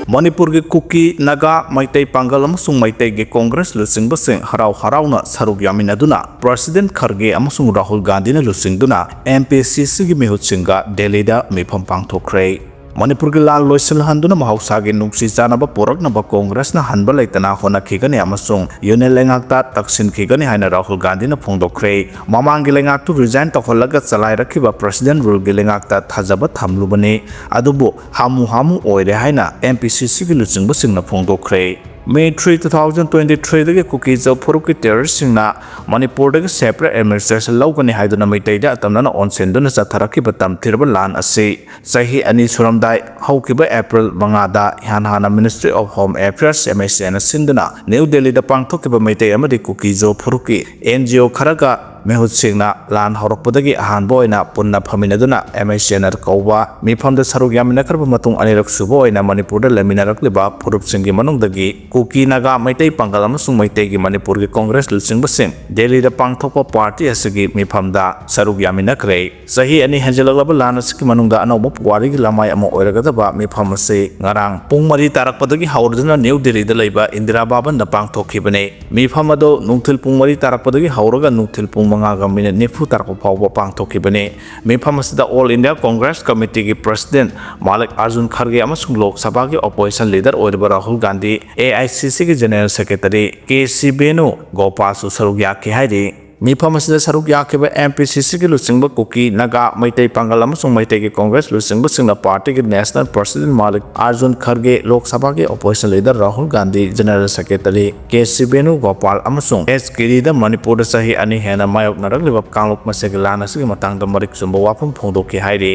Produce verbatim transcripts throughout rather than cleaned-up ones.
ꯃꯅꯤꯄꯨꯔꯒꯤ ꯀꯨꯀꯤ, ꯅꯥꯒꯥ, ꯃꯩꯇꯩ ꯄꯥꯡꯒꯜ ꯑꯃꯁꯨꯡ ꯃꯩꯇꯩꯒꯤ ꯀꯣꯡꯒ꯭ꯔꯦꯁ ꯂꯨꯆꯤꯡꯕꯁꯤꯡ ꯍꯔꯥꯎ ꯍꯔꯥꯎꯅ ꯁꯔꯨꯛ ꯌꯥꯃꯤꯟꯅꯗꯨꯅ ꯄ꯭ꯔꯁꯤꯗꯦꯟꯠ ꯈꯔꯒꯦ ꯑꯃꯁꯨꯡ ꯔꯥꯍꯨꯜ ꯒꯥꯟꯙꯤꯅ ꯂꯨꯆꯤꯡꯗꯨꯅ ꯑꯦꯝ ꯄꯤ ꯁꯤ ꯁꯤꯒꯤ ꯃꯤꯍꯨꯠꯁꯤꯡꯒ ꯗꯦꯜꯂꯤꯗ ꯃꯤꯐꯝ ꯄꯥꯡꯊꯣꯛꯈ꯭ꯔꯦ꯫ ꯃꯅꯤꯄꯨꯔꯒꯤ ꯂꯥꯟ ꯂꯣꯏꯁꯤꯜꯍꯟꯗꯨꯅ ꯃꯍꯧꯁꯥꯒꯤ ꯅꯨꯡꯁꯤ ꯆꯥꯟꯅꯕ ꯄꯨꯔꯛꯅꯕ ꯀꯣꯡꯒ꯭ꯔꯦꯁꯅ ꯍꯟꯕ ꯂꯩꯇꯅ ꯍꯣꯠꯅꯈꯤꯒꯅꯤ ꯑꯃꯁꯨꯡ ꯌꯨꯅꯤꯌꯟ ꯂꯩꯉꯥꯛꯇ ꯇꯛꯁꯤꯟꯈꯤꯒꯅꯤ ꯍꯥꯏꯅ ꯔꯥꯍꯨꯜ ꯒꯥꯟꯙꯤꯅ ꯐꯣꯡꯗꯣꯛꯈ꯭ꯔꯦ꯫ ꯃꯃꯥꯡꯒꯤ ꯂꯩꯉꯥꯛꯇꯨ ꯔꯤꯖꯥꯏꯟ ꯇꯧꯍꯜꯂꯒ ꯆꯂꯥꯏꯔꯛꯈꯤꯕ ꯄ꯭ꯔꯁꯤꯗꯦꯟꯠ ꯔꯨꯜꯒꯤ ꯂꯩꯉꯥꯛꯇ ꯊꯥꯖꯕ ꯊꯝꯂꯨꯕꯅꯤ, ꯑꯗꯨꯕꯨ ꯍꯥꯃꯨ ꯍꯥꯃꯨ ꯑꯣꯏꯔꯦ ꯍꯥꯏꯅ ꯑꯦꯝ ꯄꯤ ꯁꯤ ꯁꯤꯒꯤ ꯂꯨꯆꯤꯡꯕꯁꯤꯡꯅ ꯐꯣꯡꯗꯣꯛꯈ꯭ꯔꯦ꯫ May three, two thousand twenty ꯊ꯭ꯔꯤꯗꯒꯤ ꯀꯨꯀꯤ ꯖꯣ ꯐꯨꯔꯨꯞꯀꯤ ꯇꯦꯔꯣꯔꯤꯁ꯭ꯠꯁꯤꯡꯅ ꯃꯅꯤꯄꯨꯔꯗꯒꯤ ꯁꯦꯄꯔꯦꯠ ꯑꯦꯗꯃꯤꯅꯤꯁꯇ꯭ꯔꯦꯁꯟ ꯂꯧꯒꯅꯤ ꯍꯥꯏꯗꯨꯅ ꯃꯩꯇꯩꯗ ꯑꯇꯝꯅꯅ ꯑꯣꯟꯁꯤꯟꯗꯨꯅ ꯆꯠꯊꯔꯛꯈꯤꯕ ꯇꯝꯊꯤꯔꯕ ꯂꯥꯟ ꯑꯁꯤ ꯆꯍꯤ ꯑꯅꯤ ꯁꯨꯔꯝꯗꯥꯏ ꯍꯧꯈꯤꯕ ꯑꯦꯄ꯭ꯔꯤꯜ ꯃꯉꯥꯗ ꯏꯍꯥꯟ ꯍꯥꯟꯅ Ministry of Home Affairs, M H A ꯅ ꯁꯤꯟꯗꯨꯅ ꯅ꯭ꯌꯨ ꯗꯦꯜꯂꯤꯗ ꯄꯥꯡꯊꯣꯛꯈꯤꯕ ꯃꯩꯇꯩ ꯑꯃꯗꯤ ꯀꯨꯀꯤ ꯖꯣ ꯐꯨꯔꯨꯞꯀꯤ ꯑꯦꯟ ꯖꯤ ꯑꯣ ꯈꯔꯒ ꯃꯤꯍꯨꯠꯁꯤꯡꯅ ꯂꯥꯟ ꯍꯧꯔꯛꯄꯗꯒꯤ ꯑꯍꯥꯟꯕ ꯑꯣꯏꯅ ꯄꯨꯟꯅ ꯐꯝꯃꯤꯟꯅꯗꯨꯅ M H A ꯅ ꯀꯧꯕ ꯃꯤꯐꯝꯗ ꯁꯔꯨꯛ ꯌꯥꯃꯤꯟꯅꯈ꯭ꯔꯕ ꯃꯇꯨꯡ ꯑꯅꯤꯔꯛ ꯁꯨꯕ ꯑꯣꯏꯅ ꯃꯅꯤꯄꯨꯔꯗ ꯂꯩꯃꯤꯟꯅꯔꯛꯂꯤꯕ ꯐꯨꯔꯨꯞꯁꯤꯡꯒꯤ ꯃꯅꯨꯡꯗꯒꯤ ꯀꯨꯀꯤ, ꯅꯥꯒꯥ, ꯃꯩꯇꯩ ꯄꯥꯡꯒꯜ ꯑꯃꯁꯨꯡ ꯃꯩꯇꯩꯒꯤ ꯃꯅꯤꯄꯨꯔꯒꯤ ꯀꯣꯡꯒ꯭ꯔꯦꯁ ꯂꯨꯆꯤꯡꯕꯁꯤꯡ ꯗꯦꯜꯂꯤꯗ ꯄꯥꯡꯊꯣꯛꯄ ꯄꯥꯔꯇꯤ ꯑꯁꯤꯒꯤ ꯃꯤꯐꯝꯗ ꯁꯔꯨꯛ ꯌꯥꯃꯤꯟꯅꯈ꯭ꯔꯦ꯫ ꯆꯍꯤ ꯑꯅꯤ ꯍꯦꯟꯖꯜꯂꯛꯂꯕ ꯂꯥꯟ ꯑꯁꯤꯒꯤ ꯃꯅꯨꯡꯗ ꯑꯅꯧꯕ ꯄꯨꯋꯥꯔꯤꯒꯤ ꯂꯃꯥꯏ ꯑꯃ ꯑꯣꯏꯔꯒꯗꯕ ꯃꯤꯐꯝ ꯑꯁꯤ ꯉꯔꯥꯡ ꯄꯨꯡ ꯃꯔꯤ ꯇꯥꯔꯛꯄꯗꯒꯤ ꯍꯧꯔꯗꯨꯅ ꯅ꯭ꯌꯨ ꯗꯦꯜꯂꯤꯗ ꯂꯩꯕ ꯏꯟꯗꯤꯔꯥ ꯚꯕꯟꯗ ꯄꯥꯡꯊꯣꯛꯈꯤꯕꯅꯤ꯫ ꯃꯤꯐꯝ ꯑꯗꯨ ꯅꯨꯡꯊꯤꯜ ꯄꯨꯡ ꯃꯔꯤ ꯇꯥꯔꯛꯄꯗꯒꯤ ꯍꯧꯔꯒ ꯅꯨꯡꯊꯤꯜ ꯄꯨꯡ ꯃꯉꯥꯒ ꯃꯤꯅꯤꯠ ꯅꯤꯐꯨ ꯇꯥꯔꯛꯄ ꯐꯥꯎꯕ ꯄꯥꯡꯊꯣꯛꯈꯤꯕꯅꯤ꯫ ꯃꯤꯐꯝ ꯑꯁꯤꯗ all India Congress ꯀꯃꯤꯇꯤꯒꯤ president Mallikarjun ꯈꯔꯒꯦ ꯑꯃꯁꯨꯡ ꯂꯣꯛ ꯁꯚꯥꯒꯤ ꯑꯣꯄꯣꯖꯤꯁꯟ ꯂꯤꯗꯔ ꯑꯣꯏꯔꯤꯕ Rahul Gandhi, A I C ꯁꯤꯒꯤ general secretary K C Venu ꯒꯣꯄꯥꯜꯁꯨ ꯁꯔꯨꯛ ꯌꯥꯈꯤ ꯍꯥꯏꯔꯤ꯫ ꯃꯤꯐꯝ ꯑꯁꯤꯗ ꯁꯔꯨꯛ ꯌꯥꯈꯤꯕ ꯑꯦꯝ ꯄꯤ ꯁꯤ ꯁꯤꯒꯤ ꯂꯨꯆꯤꯡꯕ ꯀꯨꯀꯤ, ꯅꯥꯒꯥ, ꯃꯩꯇꯩ ꯄꯥꯡꯒꯜ ꯑꯃꯁꯨꯡ ꯃꯩꯇꯩꯒꯤ ꯀꯣꯡꯒ꯭ꯔꯦꯁ ꯂꯨꯆꯤꯡꯕꯁꯤꯡꯅ ꯄꯥꯔꯇꯤꯒꯤ national president Mallikarjun Kharge, Lok ꯁꯚꯥꯒꯤ opposition leader Rahul Gandhi, general secretary K C Venu Gopal ꯑꯃꯁꯨꯡ ꯑꯦꯁ ꯒꯤꯔꯤꯗ ꯃꯅꯤꯄꯨꯔꯗ ꯆꯍꯤ ꯑꯅꯤ ꯍꯦꯟꯅ ꯃꯥꯌꯣꯛꯅꯔꯛꯂꯤꯕ ꯀꯥꯡꯂꯨꯞ ꯃꯁꯦꯜꯒꯤ ꯂꯥꯟ ꯑꯁꯤꯒꯤ ꯃꯇꯥꯡꯗ ꯃꯔꯤꯛ ꯆꯨꯝꯕ ꯋꯥꯐꯝ ꯐꯣꯡꯗꯣꯛꯈꯤ ꯍꯥꯏꯔꯤ꯫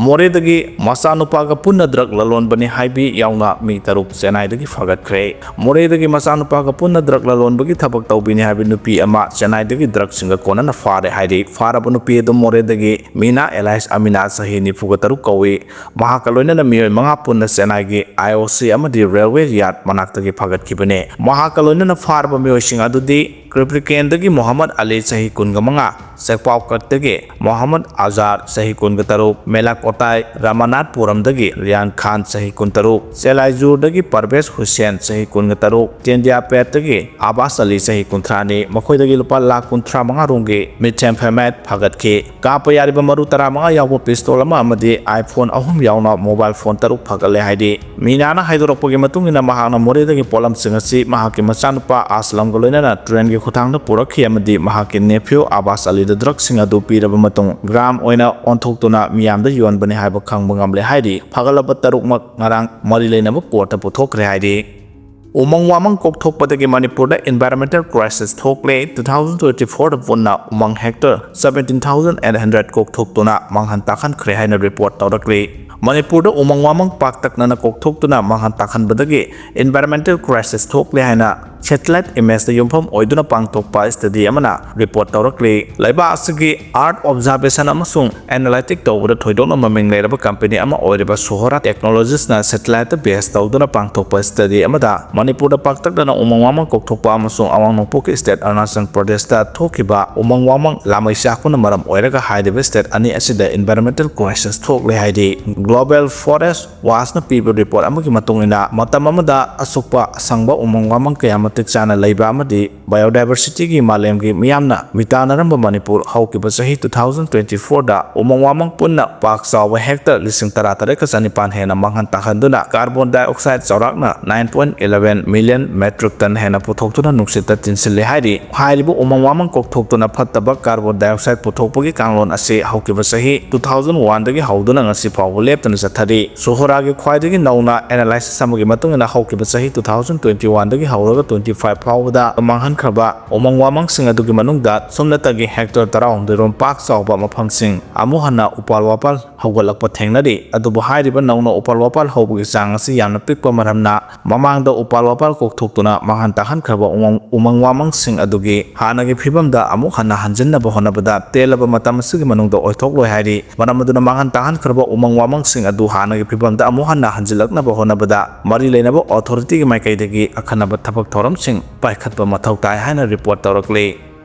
ꯃꯣꯔꯦꯗꯒꯤ ꯃꯆꯥꯅꯨꯄꯥꯒ ꯄꯨꯟꯅ ꯗ꯭ꯔꯒ ꯂꯂꯣꯟꯕꯅꯤ ꯍꯥꯏꯕꯤ ꯌꯥꯎꯅ ꯃꯤ ꯇꯔꯨꯛ ꯆꯦꯟꯅꯥꯏꯗꯒꯤ ꯐꯥꯒꯠꯈ꯭ꯔꯦ꯫ ꯃꯣꯔꯦꯗꯒꯤ ꯃꯆꯥꯅꯨꯄꯥꯒ ꯄꯨꯟꯅ ꯗ꯭ꯔꯒ ꯂꯂꯣꯟꯕꯒꯤ ꯊꯕꯛ ꯇꯧꯕꯤꯅꯤ ꯍꯥꯏꯕꯤ ꯅꯨꯄꯤ ꯑꯃ ꯆꯦꯟꯅꯥꯏꯗꯒꯤ ꯗ꯭ꯔꯒꯁꯤꯡꯒ ꯀꯣꯟꯅꯅ ꯐꯥꯔꯦ ꯍꯥꯏꯔꯤ꯫ ꯐꯥꯔꯕ ꯅꯨꯄꯤ ꯑꯗꯨ ꯃꯣꯔꯦꯗꯒꯤ ꯃꯤꯅꯥ ꯑꯦꯂꯥꯏꯁ ꯑꯃꯤꯅꯥ, ꯆꯍꯤ ꯅꯤꯐꯨꯒ ꯇꯔꯨꯛ ꯀꯧꯏ꯫ ꯃꯍꯥꯛꯀ ꯂꯣꯏꯅꯅ ꯃꯤꯑꯣꯏ ꯃꯉꯥ ꯄꯨꯟꯅ ꯆꯦꯟꯅꯥꯏꯒꯤ ꯑꯥꯏ ꯑꯣ ꯁꯤ ꯑꯃꯗꯤ ꯔꯦꯜꯋꯦ ꯌꯥꯔꯗ ꯃꯅꯥꯛꯇꯒꯤ ꯐꯥꯒꯠꯈꯤꯕꯅꯤ꯫ ꯃꯍꯥꯛꯀ ꯂꯣꯏꯅꯅ ꯐꯥꯔꯕ ꯃꯤꯑꯣꯏꯁꯤꯡ ꯑꯗꯨꯗꯤ ꯀ꯭ꯔꯤꯄ꯭ꯔꯤꯀꯦꯟꯗꯒꯤ ꯃꯣꯍꯝꯃꯗ ꯑꯂꯤ, ꯆꯍꯤ ꯀꯨꯟꯒ ꯃꯉꯥ, ꯆꯦꯛꯄꯥꯎꯀꯠꯇꯒꯤ ꯃꯣꯍꯝꯃꯗ ꯑꯖꯥꯔ, ꯆꯍꯤ ꯀꯨꯟꯒ ꯇꯔꯨꯛ, ꯃꯦꯂꯥꯀꯣꯇꯥꯏ ꯔꯥꯃꯥꯅꯥꯊꯄꯨꯔꯝꯗꯒꯤ ꯔꯤꯌꯥꯟ ꯈꯥꯟ, ꯆꯍꯤ ꯀꯨꯟꯇꯔꯨꯛ, ꯆꯦꯂꯥꯏꯖꯨꯔꯗꯒꯤ ꯄꯔꯕꯦꯖ ꯍꯨꯁꯦꯟ, ꯆꯍꯤ ꯀꯨꯟꯒ ꯇꯔꯨꯛ, ꯇꯦꯟꯗꯤꯌꯥꯄꯦꯠꯇꯒꯤ ꯑꯕꯥꯁ ꯑꯂꯤ, ꯆꯍꯤ ꯀꯨꯟꯊ꯭ꯔꯥꯅꯤ, ꯃꯈꯣꯏꯗꯒꯤ ꯂꯨꯄꯥ ꯂꯥꯈ ꯀꯨꯟꯊ꯭ꯔꯥ ꯃꯉꯥ ꯔꯣꯝꯒꯤ methamphetamine ꯐꯥꯒꯠꯈꯤ꯫ ꯀꯥꯞꯄ ꯌꯥꯔꯤꯕ ꯃꯔꯨ ꯇꯔꯥꯃꯉꯥ ꯌꯥꯎꯕ ꯄꯤꯁꯇꯣꯜ ꯑꯃ ꯑꯃꯗꯤ iPhone ꯑꯍꯨꯝ ꯌꯥꯎꯅ ꯃꯣꯕꯥꯏꯜ ꯐꯣꯟ ꯇꯔꯨꯛ ꯐꯥꯒꯠꯂꯦ ꯍꯥꯏꯔꯤ꯫ ꯃꯤꯅꯥꯅ ꯍꯥꯏꯗꯣꯔꯛꯄꯒꯤ ꯃꯇꯨꯡ ꯏꯟꯅ, ꯃꯍꯥꯛꯅ ꯃꯣꯔꯦꯗꯒꯤ ꯄꯣꯠꯂꯝꯁꯤꯡ ꯑꯁꯤ ꯃꯍꯥꯛꯀꯤ ꯃꯆꯥꯅꯨꯄꯥ ꯑꯁꯂꯝꯒ ꯂꯣꯏꯅꯅ ꯇ꯭ꯔꯦꯟꯒꯤ ꯈꯨꯠꯊꯥꯡꯗ ꯄꯨꯔꯛꯈꯤ ꯑꯃꯗꯤ ꯃꯍꯥꯛꯀꯤ nephew ꯑꯕꯥꯁ ꯑꯂꯤꯗ ꯗ꯭ꯔꯒꯁꯤꯡ ꯑꯗꯨ ꯄꯤꯔꯕ ꯃꯇꯨꯡ, ꯒ꯭ꯔꯥꯝ ꯑꯣꯏꯅ ꯑꯣꯟꯊꯣꯛꯇꯨꯅ ꯃꯤꯌꯥꯝꯗ ꯌꯣꯟꯕꯅꯤ ꯍꯥꯏꯕ ꯈꯪꯕ ꯉꯝꯂꯦ ꯍꯥꯏꯔꯤ꯫ ꯐꯥꯒꯠꯂꯕ ꯇꯔꯨꯛꯃꯛ ꯉꯔꯥꯡ ꯃꯔꯤ ꯂꯩꯅꯕ ꯀꯣꯔꯠꯇ ꯄꯨꯊꯣꯛꯈ꯭ꯔꯦ ꯍꯥꯏꯔꯤ꯫ ꯎꯃꯪ ꯋꯥꯃꯪ ꯀꯣꯛꯊꯣꯛꯄꯗꯒꯤ ꯃꯅꯤꯄꯨꯔꯗ environmental crisis ꯊꯣꯛꯂꯦ꯫ Two thousand twenty fourꯗ ꯄꯨꯟꯅ ꯎꯃꯪ hectare seventeen thousand eight hundred ꯀꯣꯛꯊꯣꯛꯇꯨꯅ ꯃꯥꯡꯍꯟ ꯇꯥꯛꯍꯟꯈ꯭ꯔꯦ ꯍꯥꯏꯅ ꯔꯤꯄꯣꯔꯠ ꯇꯧꯔꯛꯂꯤ꯫ ꯃꯅꯤꯄꯨꯔꯗ ꯎꯃꯪ ꯋꯥꯃꯪ ꯄꯥꯛꯇꯛꯅꯅ ꯀꯣꯛꯊꯣꯛꯇꯨꯅ ꯃꯥꯡꯍꯟ ꯇꯥꯛꯍꯟꯕꯗꯒꯤ environmental crisis ꯊꯣꯛꯂꯦ ꯍꯥꯏꯅ satellite imageꯗ ꯌꯨꯝꯐꯝ ꯑꯣꯏꯗꯨꯅ ꯄꯥꯡꯊꯣꯛꯄ study ꯑꯃꯅ ꯔꯤꯄꯣꯔꯠ ꯇꯧꯔꯛꯂꯤ꯫ ꯂꯩꯕꯥꯛ ꯑꯁꯤꯒꯤ Earth observation ꯑꯃꯁꯨꯡ analytic ꯇꯧꯕꯗ ꯊꯣꯏꯗꯣꯛꯅ ꯃꯃꯤꯡ ꯂꯩꯔꯕ ꯀꯝꯄꯦꯅꯤ ꯑꯃ ꯑꯣꯏꯔꯤꯕ ꯁꯣꯍꯣꯔꯥ Technologiesꯅ satelliteꯇ base ꯇꯧꯗꯨꯅ ꯄꯥꯡꯊꯣꯛꯄ study ꯑꯃꯗ ꯃꯅꯤꯄꯨꯔꯗ ꯄꯥꯛꯇꯛꯅꯅ ꯎꯃꯪ ꯋꯥꯃꯪ ꯀꯣꯛꯊꯣꯛꯄ ꯑꯃꯁꯨꯡ ꯑꯋꯥꯡ ꯅꯣꯡꯄꯣꯛꯀꯤ state ꯑꯔꯨꯅꯥꯆꯜ ꯄ꯭ꯔꯗꯦꯁꯇ ꯊꯣꯛꯈꯤꯕ ꯎꯃꯪ ꯋꯥꯃꯪ ꯂꯥꯃꯩ ꯆꯥꯛꯄꯅ ꯃꯔꯝ ꯑꯣꯏꯔꯒ ꯍꯥꯏꯔꯤꯕ state ꯑꯅꯤ ꯑꯁꯤꯗ environmental crisis ꯊꯣꯛꯂꯦ ꯍꯥꯏꯔꯤ꯫ Global Forest Watchꯅ ꯄꯤꯕ ꯔꯤꯄꯣꯔꯠ ꯑꯃꯒꯤ ꯃꯇꯨꯡ ꯏꯟꯅ, ꯃꯇꯝ ꯑꯃꯗ ꯑꯁꯨꯛꯄ ꯑꯁꯪꯕ ꯎꯃꯪ ꯋꯥꯃꯪ ꯀꯌꯥ ꯃꯇꯤꯛ ꯆꯥꯅ ꯂꯩꯕ ꯑꯃꯗꯤ biodiversityꯒꯤ ꯃꯥꯂꯦꯝꯒꯤ ꯃꯤꯌꯥꯝꯅ ꯃꯤꯇꯥꯟꯅꯔꯝꯕ ꯃꯅꯤꯄꯨꯔ ꯍꯧꯈꯤꯕ ꯆꯍꯤ two thousand twenty fourꯗ ꯎꯃꯪ ꯋꯥꯃꯪ ꯄꯨꯟꯅ ꯄꯥꯛ ꯆꯥꯎꯕ hectare ꯂꯤꯁꯤꯡ ꯇꯔꯥ ꯇꯔꯦꯠꯀ ꯆꯅꯤꯄꯥꯟ ꯍꯦꯟꯅ ꯃꯥꯡꯍꯟ ꯇꯥꯛꯍꯟꯗꯨꯅ carbon dioxide ꯆꯥꯎꯔꯥꯛꯅ nine point eleven million metric ton ꯍꯦꯟꯅ ꯄꯨꯊꯣꯛꯇꯨꯅ ꯅꯨꯡꯁꯤꯠꯇ ꯇꯤꯟꯁꯤꯜꯂꯦ ꯍꯥꯏꯔꯤ꯫ ꯍꯥꯏꯔꯤꯕ ꯎꯃꯪ ꯋꯥꯃꯪ ꯀꯣꯛꯊꯣꯛꯇꯨꯅ ꯐꯠꯇꯕ carbon dioxide ꯄꯨꯊꯣꯛꯄꯒꯤ ꯀꯥꯡꯂꯣꯟ ꯑꯁꯤ ꯍꯧꯈꯤꯕ ꯆꯍꯤ two thousand oneꯗꯒꯤ ꯍꯧꯗꯨꯅ ꯉꯁꯤ ꯐꯥꯎꯕ ꯂꯦꯞꯇꯅ ꯆꯠꯊꯔꯤ꯫ ꯁꯣꯍꯣꯔꯥꯒꯤ ꯈ꯭ꯋꯥꯏꯗꯒꯤ ꯅꯧꯅ analysis ꯑꯃꯒꯤ ꯃꯇꯨꯡ ꯏꯟꯅ, ꯍꯧꯈꯤꯕ ꯆꯍꯤ two thousand twenty oneꯗꯒꯤ ꯍꯧꯔꯒ twenty five ꯐꯥꯎꯕꯗ ꯃꯥꯡꯍꯟꯈ꯭ꯔꯕ ꯎꯃꯪ ꯋꯥꯃꯪꯁꯤꯡ ꯑꯗꯨꯒꯤ ꯃꯅꯨꯡꯗ ꯁꯨꯞꯅꯇꯒꯤ hectare ꯇꯔꯥꯍꯨꯝꯗꯣꯏ ꯔꯣꯝ ꯄꯥꯛ ꯆꯥꯎꯕ ꯃꯐꯝꯁꯤꯡ ꯑꯃꯨꯛ ꯍꯟꯅ ꯎꯄꯥꯜ ꯋꯥꯄꯥꯜ ꯍꯧꯒꯠꯂꯛꯄ ꯊꯦꯡꯅꯔꯤ꯫ ꯑꯗꯨꯕꯨ ꯍꯥꯏꯔꯤꯕ ꯅꯧꯅ ꯎꯄꯥꯜ ꯋꯥꯄꯥꯜ ꯍꯧꯕꯒꯤ ꯆꯥꯡ ꯑꯁꯤ ꯌꯥꯝꯅ ꯄꯤꯛꯄ ꯃꯔꯝꯅ, ꯃꯃꯥꯡꯗ ꯎꯄꯥꯜ ꯋꯥꯄꯥꯜ ꯀꯣꯛꯊꯣꯛꯇꯨꯅ ꯃꯥꯡꯍꯟ ꯇꯥꯛꯍꯟꯈ꯭ꯔꯕ ꯎꯃꯪ, ꯎꯃꯪ ꯋꯥꯃꯪꯁꯤꯡ ꯑꯗꯨꯒꯤ ꯍꯥꯟꯅꯒꯤ ꯐꯤꯕꯝꯗ ꯑꯃꯨꯛ ꯍꯟꯅ ꯍꯟꯖꯤꯟꯅꯕ ꯍꯣꯠꯅꯕꯗ ꯇꯦꯜꯂꯕ ꯃꯇꯝ ꯑꯁꯤꯒꯤ ꯃꯅꯨꯡꯗ ꯑꯣꯏꯊꯣꯛꯂꯣꯏ ꯍꯥꯏꯔꯤ꯫ ꯃꯔꯝ ꯑꯗꯨꯅ ꯃꯥꯡꯍꯟ ꯇꯥꯛꯍꯟꯈ꯭ꯔꯕ ꯎꯃꯪ ꯋꯥꯃꯪꯁꯤꯡ ꯑꯗꯨ ꯍꯥꯟꯅꯒꯤ ꯐꯤꯕꯝꯗ ꯑꯃꯨꯛ ꯍꯟꯅ ꯍꯟꯖꯤꯜꯂꯛꯅꯕ ꯍꯣꯠꯅꯕꯗ ꯃꯔꯤ ꯂꯩꯅꯕ authorityꯒꯤ ꯃꯥꯏꯀꯩꯗꯒꯤ ꯑꯈꯟꯅꯕ ꯊꯕꯛ ꯊꯧꯔꯝ ꯊꯧꯔꯝꯁꯤꯡ ꯄꯥꯏꯈꯠꯄ ꯃꯊꯧ ꯇꯥꯏ ꯍꯥꯏꯅ ꯔꯤꯄꯣꯔꯠ ꯇꯧꯔꯛꯂꯤ꯫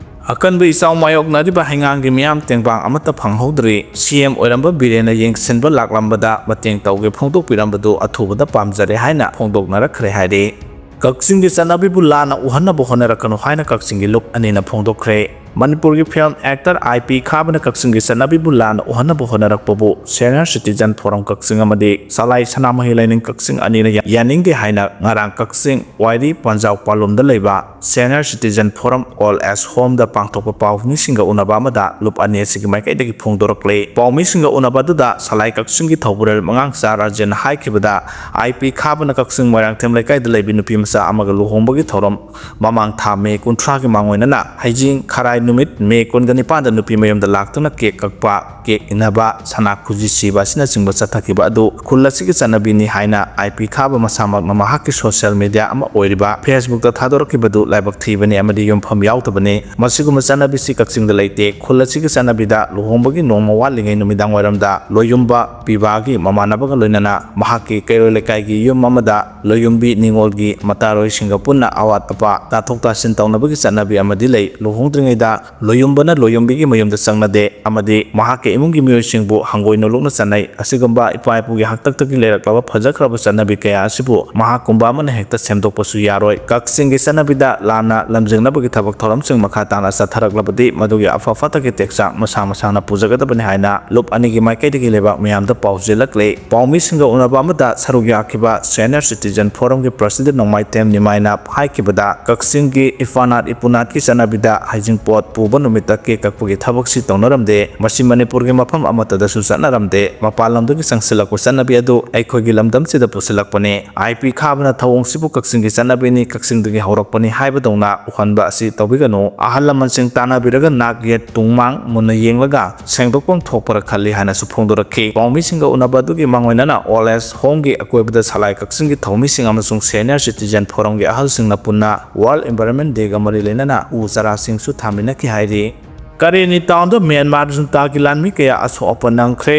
ꯑꯀꯟꯕ ꯏꯆꯥꯎ ꯃꯥꯌꯣꯛꯅꯔꯤꯕ ꯍꯩꯉꯥꯡꯒꯤ ꯃꯤꯌꯥꯝ ꯇꯦꯡꯕꯥꯡ ꯑꯃꯠꯇ ꯐꯪꯍꯧꯗ꯭ꯔꯤ꯫ ꯁꯤ ꯑꯦꯝ ꯑꯣꯏꯔꯝꯕ ꯕꯤꯔꯦꯟꯅ ꯌꯦꯡꯁꯤꯟꯕ ꯂꯥꯛꯂꯝꯕꯗ ꯃꯇꯦꯡ ꯇꯧꯒꯦ ꯐꯣꯡꯗꯣꯛꯄꯤꯔꯝꯕꯗꯨ ꯑꯊꯨꯕꯗ ꯄꯥꯝꯖꯔꯦ ꯍꯥꯏꯅ ꯐꯣꯡꯗꯣꯛꯅꯔꯛꯈ꯭ꯔꯦ ꯍꯥꯏꯔꯤ꯫ ꯀꯛꯆꯤꯡꯒꯤ ꯆꯠꯅꯕꯤꯕꯨ ꯂꯥꯟꯅ ꯎꯍꯟꯅꯕ ꯍꯣꯠꯅꯔꯛꯀꯅꯨ ꯍꯥꯏꯅ ꯀꯛꯆꯤꯡꯒꯤ ꯂꯨꯞ ꯑꯅꯤꯅ ꯐꯣꯡꯗꯣꯛꯈ꯭ꯔꯦ꯫ ꯃꯅꯤꯄꯨꯔꯒꯤ ꯐꯤꯂꯝ ꯑꯦꯛꯇꯔ ꯑꯥꯏ ꯄꯤ ꯈꯥꯕꯅ ꯀꯛꯆꯤꯡꯒꯤ ꯆꯠꯅꯕꯤꯕꯨ ꯂꯥꯟꯅ ꯎꯍꯟꯅꯕ ꯍꯣꯠꯅꯔꯛꯄꯕꯨ ꯁꯦꯅꯤꯌꯔ ꯁꯤꯇꯤꯖꯟ ꯐꯣꯔꯝ ꯀꯛꯆꯤꯡ ꯑꯃꯗꯤ ꯁꯂꯥꯏ ꯁꯅꯥꯃꯍꯤ ꯂꯥꯏꯅꯤꯡ ꯀꯛꯆꯤꯡ ꯑꯅꯤꯅ ꯌꯥ-, ꯌꯥꯅꯤꯡꯗꯦ ꯍꯥꯏꯅ ꯉꯔꯥꯡ ꯀꯛꯆꯤꯡ ꯋꯥꯏꯔꯤ ꯄꯟꯖꯥꯎ ꯄꯥꯂꯨꯝꯗ ꯂꯩꯕ senior citizen forum old age home ꯄꯥꯡꯊꯣꯛꯄ ꯄꯥꯎꯃꯤꯁꯤꯡꯒ ꯎꯅꯕ ꯑꯃꯗ ꯂꯨꯞ ꯑꯅꯤ ꯑꯁꯤꯒꯤ ꯃꯥꯏꯀꯩꯗꯒꯤ ꯐꯣꯡꯗꯣꯔꯛꯂꯦ꯫ ꯄꯥꯎꯃꯤꯁꯤꯡꯒ ꯎꯅꯕ ꯑꯗꯨꯗ ꯁꯂꯥꯏ ꯀꯛꯆꯤꯡꯒꯤ ꯊꯧꯕꯨꯔꯦꯜ ꯃꯉꯥꯡꯆꯥ ꯔꯥꯖꯦꯟꯅ ꯍꯥꯏꯈꯤꯕꯗ, ꯑꯥꯏ ꯄꯤ ꯈꯥꯕꯅ ꯀꯛꯆꯤꯡ ꯃꯣꯏꯔꯥꯡꯊꯦꯝ ꯂꯩꯀꯥꯏꯗ ꯂꯩꯕꯤ ꯅꯨꯄꯤ ꯃꯆꯥ ꯑꯃꯒ ꯂꯨꯍꯣꯡꯕꯒꯤ ꯊꯧꯔꯝ ꯃꯃꯥꯡ ꯊꯥ ꯃꯦ ꯀꯨꯟꯊ꯭ꯔꯥꯒꯤ ꯃꯥꯡꯑꯣꯏꯅꯅ ꯍꯩꯖꯤꯡ ꯈꯔꯥꯏ ꯅꯨꯃꯤꯠ ꯃꯦ ꯀꯨꯟꯒ ꯅꯤꯄꯥꯟꯗ ꯅꯨꯄꯤ ꯃꯌꯨꯝꯗ ꯂꯥꯛꯇꯨꯅ ꯀꯦꯛ ꯀꯛꯄ, ꯀꯦꯛ ꯏꯟꯅꯕ, ꯁꯅꯥ ꯈꯨꯖꯤ ꯁꯤꯕ ꯑꯁꯤꯅꯆꯤꯡꯕ ꯆꯠꯊꯈꯤꯕ ꯑꯗꯨ ꯈꯨꯜ ꯑꯁꯤꯒꯤ ꯆꯠꯅꯕꯤꯅꯤ ꯍꯥꯏꯅ ꯑꯥꯏ ꯄꯤ ꯈꯥꯕ ꯃꯁꯥꯃꯛꯅ ꯃꯍꯥꯛꯀꯤ ꯁꯣꯁꯤꯌꯦꯜ ꯃꯤꯗꯤꯌꯥ ꯑꯃ ꯑꯣꯏꯔꯤꯕ ꯐꯦꯁꯕꯨꯛꯇ ꯊꯥꯗꯣꯔꯛꯈꯤꯕꯗꯨ ꯂꯥꯏꯕꯛ ꯊꯤꯕꯅꯤ ꯑꯃꯗꯤ ꯌꯨꯝꯐꯝ ꯌꯥꯎꯗꯕꯅꯤ꯫ ꯃꯁꯤꯒꯨꯝꯕ ꯆꯠꯅꯕꯤꯁꯤ ꯀꯛꯆꯤꯡꯗ ꯂꯩꯇꯦ꯫ ꯈꯨꯜ ꯑꯁꯤꯒꯤ ꯆꯠꯅꯕꯤꯗ ꯂꯨꯍꯣꯡꯕꯒꯤ ꯅꯣꯡꯃ ꯋꯥꯠꯂꯤꯉꯩ ꯅꯨꯃꯤꯗꯥꯡ ꯋꯥꯏꯔꯝꯗ ꯂꯣꯌꯨꯝꯕ ꯄꯤꯕꯥꯒꯤ ꯃꯃꯥꯟꯅꯕꯒ ꯂꯣꯏꯅꯅ ꯃꯍꯥꯛꯀꯤ ꯀꯩꯔꯣꯏ ꯂꯩꯀꯥꯏꯒꯤ ꯌꯨꯝ ꯑꯃꯗ ꯂꯣꯌꯨꯝꯕꯤ ꯅꯤꯉꯣꯜꯒꯤ ꯃꯇꯥꯔꯣꯏꯁꯤꯡꯒ ꯄꯨꯟꯅ ꯑꯋꯥꯠ ꯑꯄꯥ ꯇꯥꯊꯣꯛ ꯇꯥꯁꯤꯟ ꯇꯧꯅꯕꯒꯤ ꯆꯠꯅꯕꯤ ꯑꯃꯗꯤ ꯂꯩ꯫ ꯂꯨꯍꯣꯡꯗ꯭ꯔꯤꯉꯩꯗ ꯂꯣꯌꯨꯝꯕꯅ ꯂꯣꯌꯨꯝꯕꯤꯒꯤ ꯃꯌꯨꯝꯗ ꯆꯪꯅꯗꯦ ꯑꯃꯗꯤ ꯃꯍꯥꯛꯀꯤ ꯏꯃꯨꯡꯒꯤ ꯃꯤꯑꯣꯏꯁꯤꯡꯕꯨ ꯍꯪꯒꯣꯏꯅ ꯂꯣꯛꯅ ꯆꯠꯅꯩ꯫ ꯑꯁꯤꯒꯨꯝꯕ ꯏꯄꯥ ꯏꯄꯨꯒꯤ ꯍꯥꯛꯇꯛꯇꯒꯤ ꯂꯩꯔꯛꯂꯕ ꯐꯖꯈ꯭ꯔꯕ ꯆꯠꯅꯕꯤ ꯀꯌꯥ ꯑꯁꯤꯕꯨ ꯃꯍꯥꯛꯀꯨꯝꯕ ꯑꯃꯅ ꯍꯦꯛꯇ ꯁꯦꯝꯗꯣꯛꯄꯁꯨ ꯌꯥꯔꯣꯏ꯫ ꯀꯛꯆꯤꯡꯒꯤ ꯆꯠꯅꯕꯤꯗ ꯂꯥꯟꯅ ꯂꯝꯖꯤꯡꯅꯕꯒꯤ ꯊꯕꯛ ꯊꯧꯔꯝꯁꯤꯡ ꯃꯈꯥ ꯇꯥꯅ ꯆꯠꯊꯔꯛꯂꯕꯗꯤ ꯃꯗꯨꯒꯤ ꯑꯐ ꯐꯠꯇꯒꯤ ꯇꯦꯛꯆꯥꯛ ꯃꯁꯥ ꯃꯁꯥꯅ ꯄꯨꯖꯒꯗꯕꯅꯤ ꯍꯥꯏꯅ ꯂꯨꯞ ꯑꯅꯤꯒꯤ ꯃꯥꯏꯀꯩꯗꯒꯤ ꯂꯩꯕꯥꯛ ꯃꯤꯌꯥꯝꯗ ꯄꯥꯎ ꯆꯦꯜꯂꯛꯂꯦ꯫ ꯄꯥꯎꯃꯤꯁꯤꯡꯒ ꯎꯅꯕ ꯑꯃꯗ ꯁꯔꯨꯛ ꯌꯥꯈꯤꯕ ꯁꯦꯅꯤꯌꯔ ꯁꯤꯇꯤꯖꯟ ꯐꯣꯔꯝꯒꯤ ꯄ꯭ꯔꯁꯤꯗꯦꯟ ꯅꯣꯡꯃꯥꯏꯊꯦꯝ ꯅꯤꯃꯥꯏꯅ ꯍꯥꯏꯈꯤꯕꯗ, ꯀꯛꯆꯤꯡꯒꯤ ꯏꯄꯥꯅꯥꯠ ꯏꯄꯨꯅꯥꯠꯀꯤ ꯆꯠꯅꯕꯤꯗ ꯍꯩꯖꯤꯡꯄꯣꯠ ꯄꯨꯕ ꯅꯨꯃꯤꯠꯇ ꯀꯦꯛ ꯀꯛꯄꯒꯤ ꯊꯕꯛꯁꯤ ꯇꯧꯅꯔꯝꯗꯦ꯫ ꯃꯁꯤ ꯃꯅꯤꯄꯨꯔꯒꯤ ꯃꯐꯝ ꯑꯃꯠꯇꯗꯁꯨ ꯆꯠꯅꯔꯝꯗꯦ꯫ ꯃꯄꯥꯟ ꯂꯝꯗꯒꯤ ꯆꯪꯁꯤꯜꯂꯛꯄ ꯆꯠꯅꯕꯤ ꯑꯗꯨ ꯑꯩꯈꯣꯏꯒꯤ ꯂꯝꯗꯝꯁꯤꯗ ꯄꯨꯁꯤꯜꯂꯛꯄꯅꯤ꯫ ꯑꯥꯏ ꯄꯤ ꯈꯥꯕꯅ ꯊꯧꯑꯣꯡꯁꯤꯕꯨ ꯀꯛꯆꯤꯡꯒꯤ ꯆꯠꯅꯕꯤꯅꯤ, ꯀꯛꯆꯤꯡꯗꯒꯤ ꯍꯧꯔꯛꯄꯅꯤ ꯍꯥꯏꯕꯗꯧꯅ ꯎꯍꯟꯕ ꯑꯁꯤ ꯇꯧꯕꯤꯒꯅꯨ꯫ ꯑꯍꯜ ꯂꯃꯟꯁꯤꯡ ꯇꯥꯟꯅꯕꯤꯔꯒ ꯅꯥꯛ ꯌꯦꯠ ꯇꯨꯡ ꯃꯥꯡ ꯃꯨꯟꯅ ꯌꯦꯡꯂꯒ ꯁꯦꯡꯗꯣꯛꯐꯝ ꯊꯣꯛꯄꯔ ꯈꯜꯂꯤ ꯍꯥꯏꯅꯁꯨ ꯐꯣꯡꯗꯣꯔꯛꯈꯤ꯫ ꯄꯥꯎꯃꯤꯁꯤꯡꯒ ꯎꯅꯕ ꯑꯗꯨꯒꯤ ꯃꯥꯡꯑꯣꯏꯅꯅ ꯑꯣꯜ ꯑꯦꯖ ꯍꯣꯝꯒꯤ ꯑꯀꯣꯏꯕꯗ ꯁꯂꯥꯏ ꯀꯛꯆꯤꯡꯒꯤ ꯊꯧꯃꯤꯁꯤꯡ ꯑꯃꯁꯨꯡ ꯁꯦꯅꯤꯌꯔ ꯁꯤꯇꯤꯖꯟ ꯐꯣꯔꯝꯒꯤ ꯑꯍꯜꯁꯤꯡꯅ ꯄꯨꯟꯅ ꯋꯥꯔꯜ ꯏꯟꯚꯥꯏꯔꯣꯟꯃꯦꯟ ꯗꯦꯒ ꯃꯔꯤ ꯂꯩꯅꯅ ꯎ ꯆꯥꯔꯥꯁꯤꯡꯁꯨ ꯊꯥꯃꯤꯟꯅꯈꯤ ꯍꯥꯏꯔꯤ꯫ ꯀꯔꯦꯟ ꯅꯤꯡꯊꯧꯗ ꯃ꯭ꯌꯥꯟꯃꯥꯔ ꯖꯨꯟꯇꯥꯒꯤ ꯂꯥꯟꯃꯤ ꯀꯌꯥ ꯑꯁꯣꯛ ꯑꯄꯟ ꯅꯪꯈ꯭ꯔꯦ꯫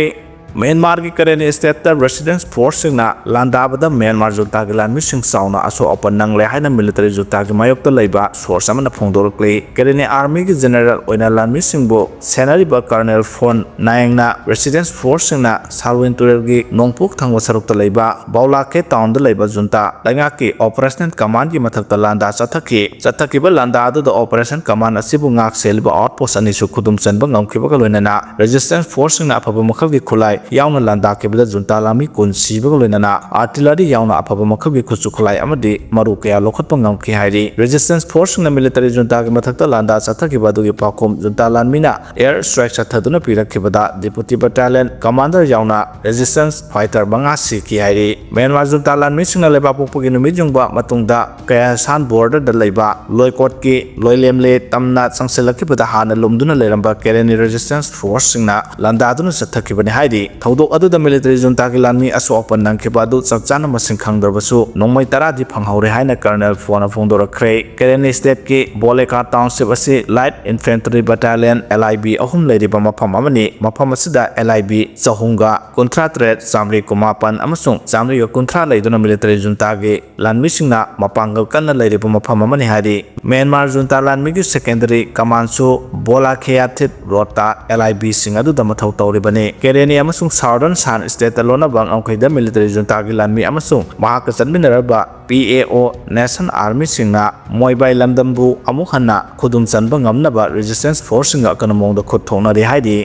ꯃ꯭ꯌꯥꯟꯃꯥꯔꯒꯤ ꯀꯔꯦꯅꯤ ꯁ꯭ꯇꯦꯠꯇ ꯔꯦꯁꯤꯁꯇꯦꯟꯁ ꯐꯣꯔꯁꯁꯤꯡꯅ ꯂꯥꯟꯗꯥꯕꯗ ꯃ꯭ꯌꯥꯟꯃꯥꯔ ꯖꯨꯟꯇꯥꯒꯤ ꯂꯥꯟꯃꯤꯁꯤꯡ ꯆꯥꯎꯅ ꯑꯁꯣꯛ ꯑꯄꯟ ꯅꯪꯂꯦ ꯍꯥꯏꯅ ꯃꯤꯂꯤꯇꯔꯤ ꯖꯨꯟꯇꯥꯒꯤ ꯃꯥꯌꯣꯛꯇ ꯂꯩꯕ ꯁꯣꯔꯁ ꯑꯃꯅ ꯐꯣꯡꯗꯣꯔꯛꯂꯤ꯫ ꯀꯔꯦꯅꯤ ꯑꯥꯔꯃꯤꯒꯤ ꯖꯦꯅꯔꯦꯜ ꯑꯣꯏꯅ ꯂꯥꯟꯃꯤꯁꯤꯡꯕꯨ ꯁꯦꯟꯅꯔꯤꯕ ꯀꯔꯅꯦꯜ ꯐꯣꯟ ꯅꯥꯌꯦꯡꯅ ꯔꯦꯁꯤꯗꯦꯟꯁ ꯐꯣꯔꯁꯁꯤꯡꯅ ꯁꯥꯜꯋꯤꯟ ꯇꯨꯔꯦꯜꯒꯤ ꯅꯣꯡꯄꯣꯛ ꯊꯪꯕ ꯁꯔꯨꯛꯇ ꯂꯩꯕ ꯕꯥꯎꯂꯥꯀꯦ ꯇꯥꯎꯟꯗ ꯂꯩꯕ ꯖꯨꯟꯇꯥ ꯂꯩꯉꯥꯛꯀꯤ ꯑꯣꯄꯔꯦꯁꯅꯦꯜ ꯀꯃꯥꯟꯒꯤ ꯃꯊꯛꯇ ꯂꯥꯟꯗꯥ ꯆꯠꯊꯈꯤ꯫ ꯆꯠꯊꯈꯤꯕ ꯂꯥꯟꯗꯥ ꯑꯗꯨꯗ ꯑꯣꯄꯔꯦꯁꯟ ꯀꯃꯥꯟ ꯑꯁꯤꯕꯨ ꯉꯥꯛ ꯁꯦꯜꯂꯤꯕ ꯑꯥꯎꯠꯄꯣꯁ ꯑꯅꯤꯁꯨ ꯈꯨꯗꯨꯝ ꯆꯟꯕ ꯉꯝꯈꯤꯕꯒ ꯂꯣꯏꯅꯅ ꯔꯦꯁꯤꯁꯇꯦꯟꯁ ꯐꯣꯔꯁꯁꯤꯡꯅ ꯑꯐꯕ ꯃꯈꯜꯒꯤ ꯈꯨꯠꯂꯥꯏ ꯌꯥꯎꯅ ꯂꯥꯟꯗꯥꯈꯤꯕꯗ ꯖꯨꯟꯇꯥ ꯂꯥꯟꯃꯤ ꯀꯨꯟ ꯁꯤꯕꯒ ꯂꯣꯏꯅꯅ ꯑꯥꯔꯇꯤꯂꯔꯤ ꯌꯥꯎꯅ ꯑꯐꯕ ꯃꯈꯜꯒꯤ ꯈꯨꯠꯁꯨ ꯈꯨꯠꯂꯥꯏ ꯑꯃꯗꯤ ꯃꯔꯨ ꯀꯌꯥ ꯂꯧꯈꯠꯄ ꯉꯝꯈꯤ ꯍꯥꯏꯔꯤ꯫ ꯔꯦꯁꯤꯁꯇꯦꯟꯁ ꯐꯣꯔꯁꯁꯤꯡꯅ ꯃꯤꯂꯤꯇꯔꯤ ꯖꯨꯟꯇꯥꯒꯤ ꯃꯊꯛꯇ ꯂꯥꯟꯗꯥ ꯆꯠꯊꯈꯤꯕ ꯑꯗꯨꯒꯤ ꯄꯥꯎꯈꯨꯝ ꯖꯨꯟꯇꯥ ꯂꯥꯟꯃꯤꯅ air strike ꯆꯠꯊꯗꯨꯅ ꯄꯤꯔꯛꯈꯤꯕꯗ deputy battalion commander ꯌꯥꯎꯅ ꯔꯦꯁꯤꯁꯇꯦꯟꯁ ꯐꯥꯏꯇꯔ ꯃꯉꯥ ꯁꯤꯈꯤ ꯍꯥꯏꯔꯤ꯫ ꯃ꯭ꯌꯥꯟꯃꯥꯔ ꯖꯨꯟꯇꯥ ꯂꯥꯟꯃꯤꯁꯤꯡꯅ ꯂꯩꯕꯥꯛꯄꯣꯛꯄꯒꯤ ꯅꯨꯃꯤꯠ ꯌꯨꯡꯕ ꯃꯇꯨꯡꯗ ꯀꯌꯥꯁꯥꯟ ꯕꯣꯔꯗꯔꯗ ꯂꯩꯕ ꯂꯣꯏꯀꯣꯠꯀꯤ ꯂꯣꯏꯂꯦꯝꯂꯦ ꯇꯝꯅ ꯆꯪꯁꯤꯜꯂꯛꯈꯤꯕꯗ ꯍꯥꯟꯅ ꯂꯨꯝꯗꯨꯅ ꯂꯩꯔꯝꯕ ꯀꯦꯔꯦꯅꯤ ꯔꯦꯁꯤꯁꯇꯦꯟꯁ ꯐꯣꯔꯁꯁꯤꯡꯅ ꯂꯥꯟꯗꯥꯗꯨꯅ ꯆꯠꯊꯈꯤꯕꯅꯤ ꯍꯥꯏꯔꯤ꯫ ꯊꯧꯗꯣꯛ ꯑꯗꯨꯗ ꯃꯤꯂꯤꯇꯔꯤ ꯖꯨꯟꯇꯥꯒꯤ ꯂꯥꯟꯃꯤ ꯑꯁꯣꯛ ꯑꯄꯟ ꯅꯪꯈꯤꯕ ꯑꯗꯨ ꯆꯞ ꯆꯥꯅ ꯃꯁꯤꯡ ꯈꯪꯗ꯭ꯔꯕꯁꯨ ꯅꯣꯡꯃꯩ ꯇꯔꯥꯗꯤ ꯐꯪꯍꯧꯔꯦ ꯍꯥꯏꯅ ꯀꯔꯅꯦꯜ ꯐꯣꯟꯅ ꯐꯣꯡꯗꯣꯔꯛꯈ꯭ꯔꯦ꯫ ꯀꯦꯔꯦꯅꯤ ꯁ꯭ꯇꯦꯠꯀꯤ ꯕꯣꯂꯦꯀꯥ ꯇꯥꯎꯟꯁꯤꯞ ꯑꯁꯤ ꯂꯥꯏꯠ ꯏꯟꯐꯦꯟꯇ꯭ꯔꯤ ꯕꯠꯇꯥꯂꯤꯌꯟ, LIB, ꯑꯍꯨꯝ ꯂꯩꯔꯤꯕ ꯃꯐꯝ ꯑꯃꯅꯤ꯫ ꯃꯐꯝ ꯑꯁꯤꯗ LIB ꯆꯍꯨꯝꯒ ꯀꯨꯟꯊ꯭ꯔꯥ ꯇꯔꯦꯠ, ꯆꯥꯃꯔꯤ ꯀꯨꯟꯃꯥꯄꯟ ꯑꯃꯁꯨꯡ ꯆꯥꯃꯔꯤꯒ ꯀꯨꯟꯊ꯭ꯔꯥ ꯂꯩꯗꯨꯅ ꯃꯤꯂꯤꯇꯔꯤ ꯖꯨꯟꯇꯥꯒꯤ ꯂꯥꯟꯃꯤꯁꯤꯡꯅ ꯃꯄꯥꯡꯒꯜ ꯀꯟꯅ ꯂꯩꯔꯤꯕ ꯃꯐꯝ ꯑꯃꯅꯤ ꯍꯥꯏꯔꯤ꯫ ꯃ꯭ꯌꯥꯟꯃꯥꯔ ꯖꯨꯟꯇꯥ ꯂꯥꯟꯃꯤꯒꯤ ꯁꯦꯀꯦꯟꯗꯔꯤ ꯀꯃꯥꯟꯁꯨ ꯕꯣꯂꯥꯈꯦꯌꯥꯊꯤꯠ ꯔꯣꯗꯇ LIBꯁꯤꯡ ꯑꯗꯨꯗ ꯃꯊꯧ ꯇꯧꯔꯤꯕꯅꯤ꯫ ꯀꯦꯔꯦꯅꯤ ꯑꯃꯁꯨꯡ ꯁꯥꯎꯗꯔꯟ ꯁꯥꯟ ꯁ꯭ꯇꯦꯠꯇ ꯂꯣꯟꯅꯕ ꯉꯝꯈꯩꯗ ꯃꯤꯂꯤꯇꯔꯤ ꯖꯨꯟꯇꯥꯒꯤ ꯂꯥꯟꯃꯤ ꯑꯃꯁꯨꯡ ꯃꯍꯥꯛꯀ ꯆꯠꯃꯤꯟꯅꯔꯕ PAO ꯅꯦꯁꯟ ꯑꯥꯔꯃꯤꯁꯤꯡꯅ ꯃꯣꯏꯕꯥꯏ ꯂꯝꯗꯝꯕꯨ ꯑꯃꯨꯛ ꯍꯟꯅ ꯈꯨꯗꯨꯝ ꯆꯟꯕ ꯉꯝꯅꯕ ꯔꯦꯁꯤꯁꯇꯦꯟꯁ ꯐꯣꯔꯁꯁꯤꯡꯒ ꯑꯀꯟꯕ ꯃꯑꯣꯡꯗ ꯈꯨꯠ ꯊꯣꯛꯅꯔꯤ ꯍꯥꯏꯔꯤ꯫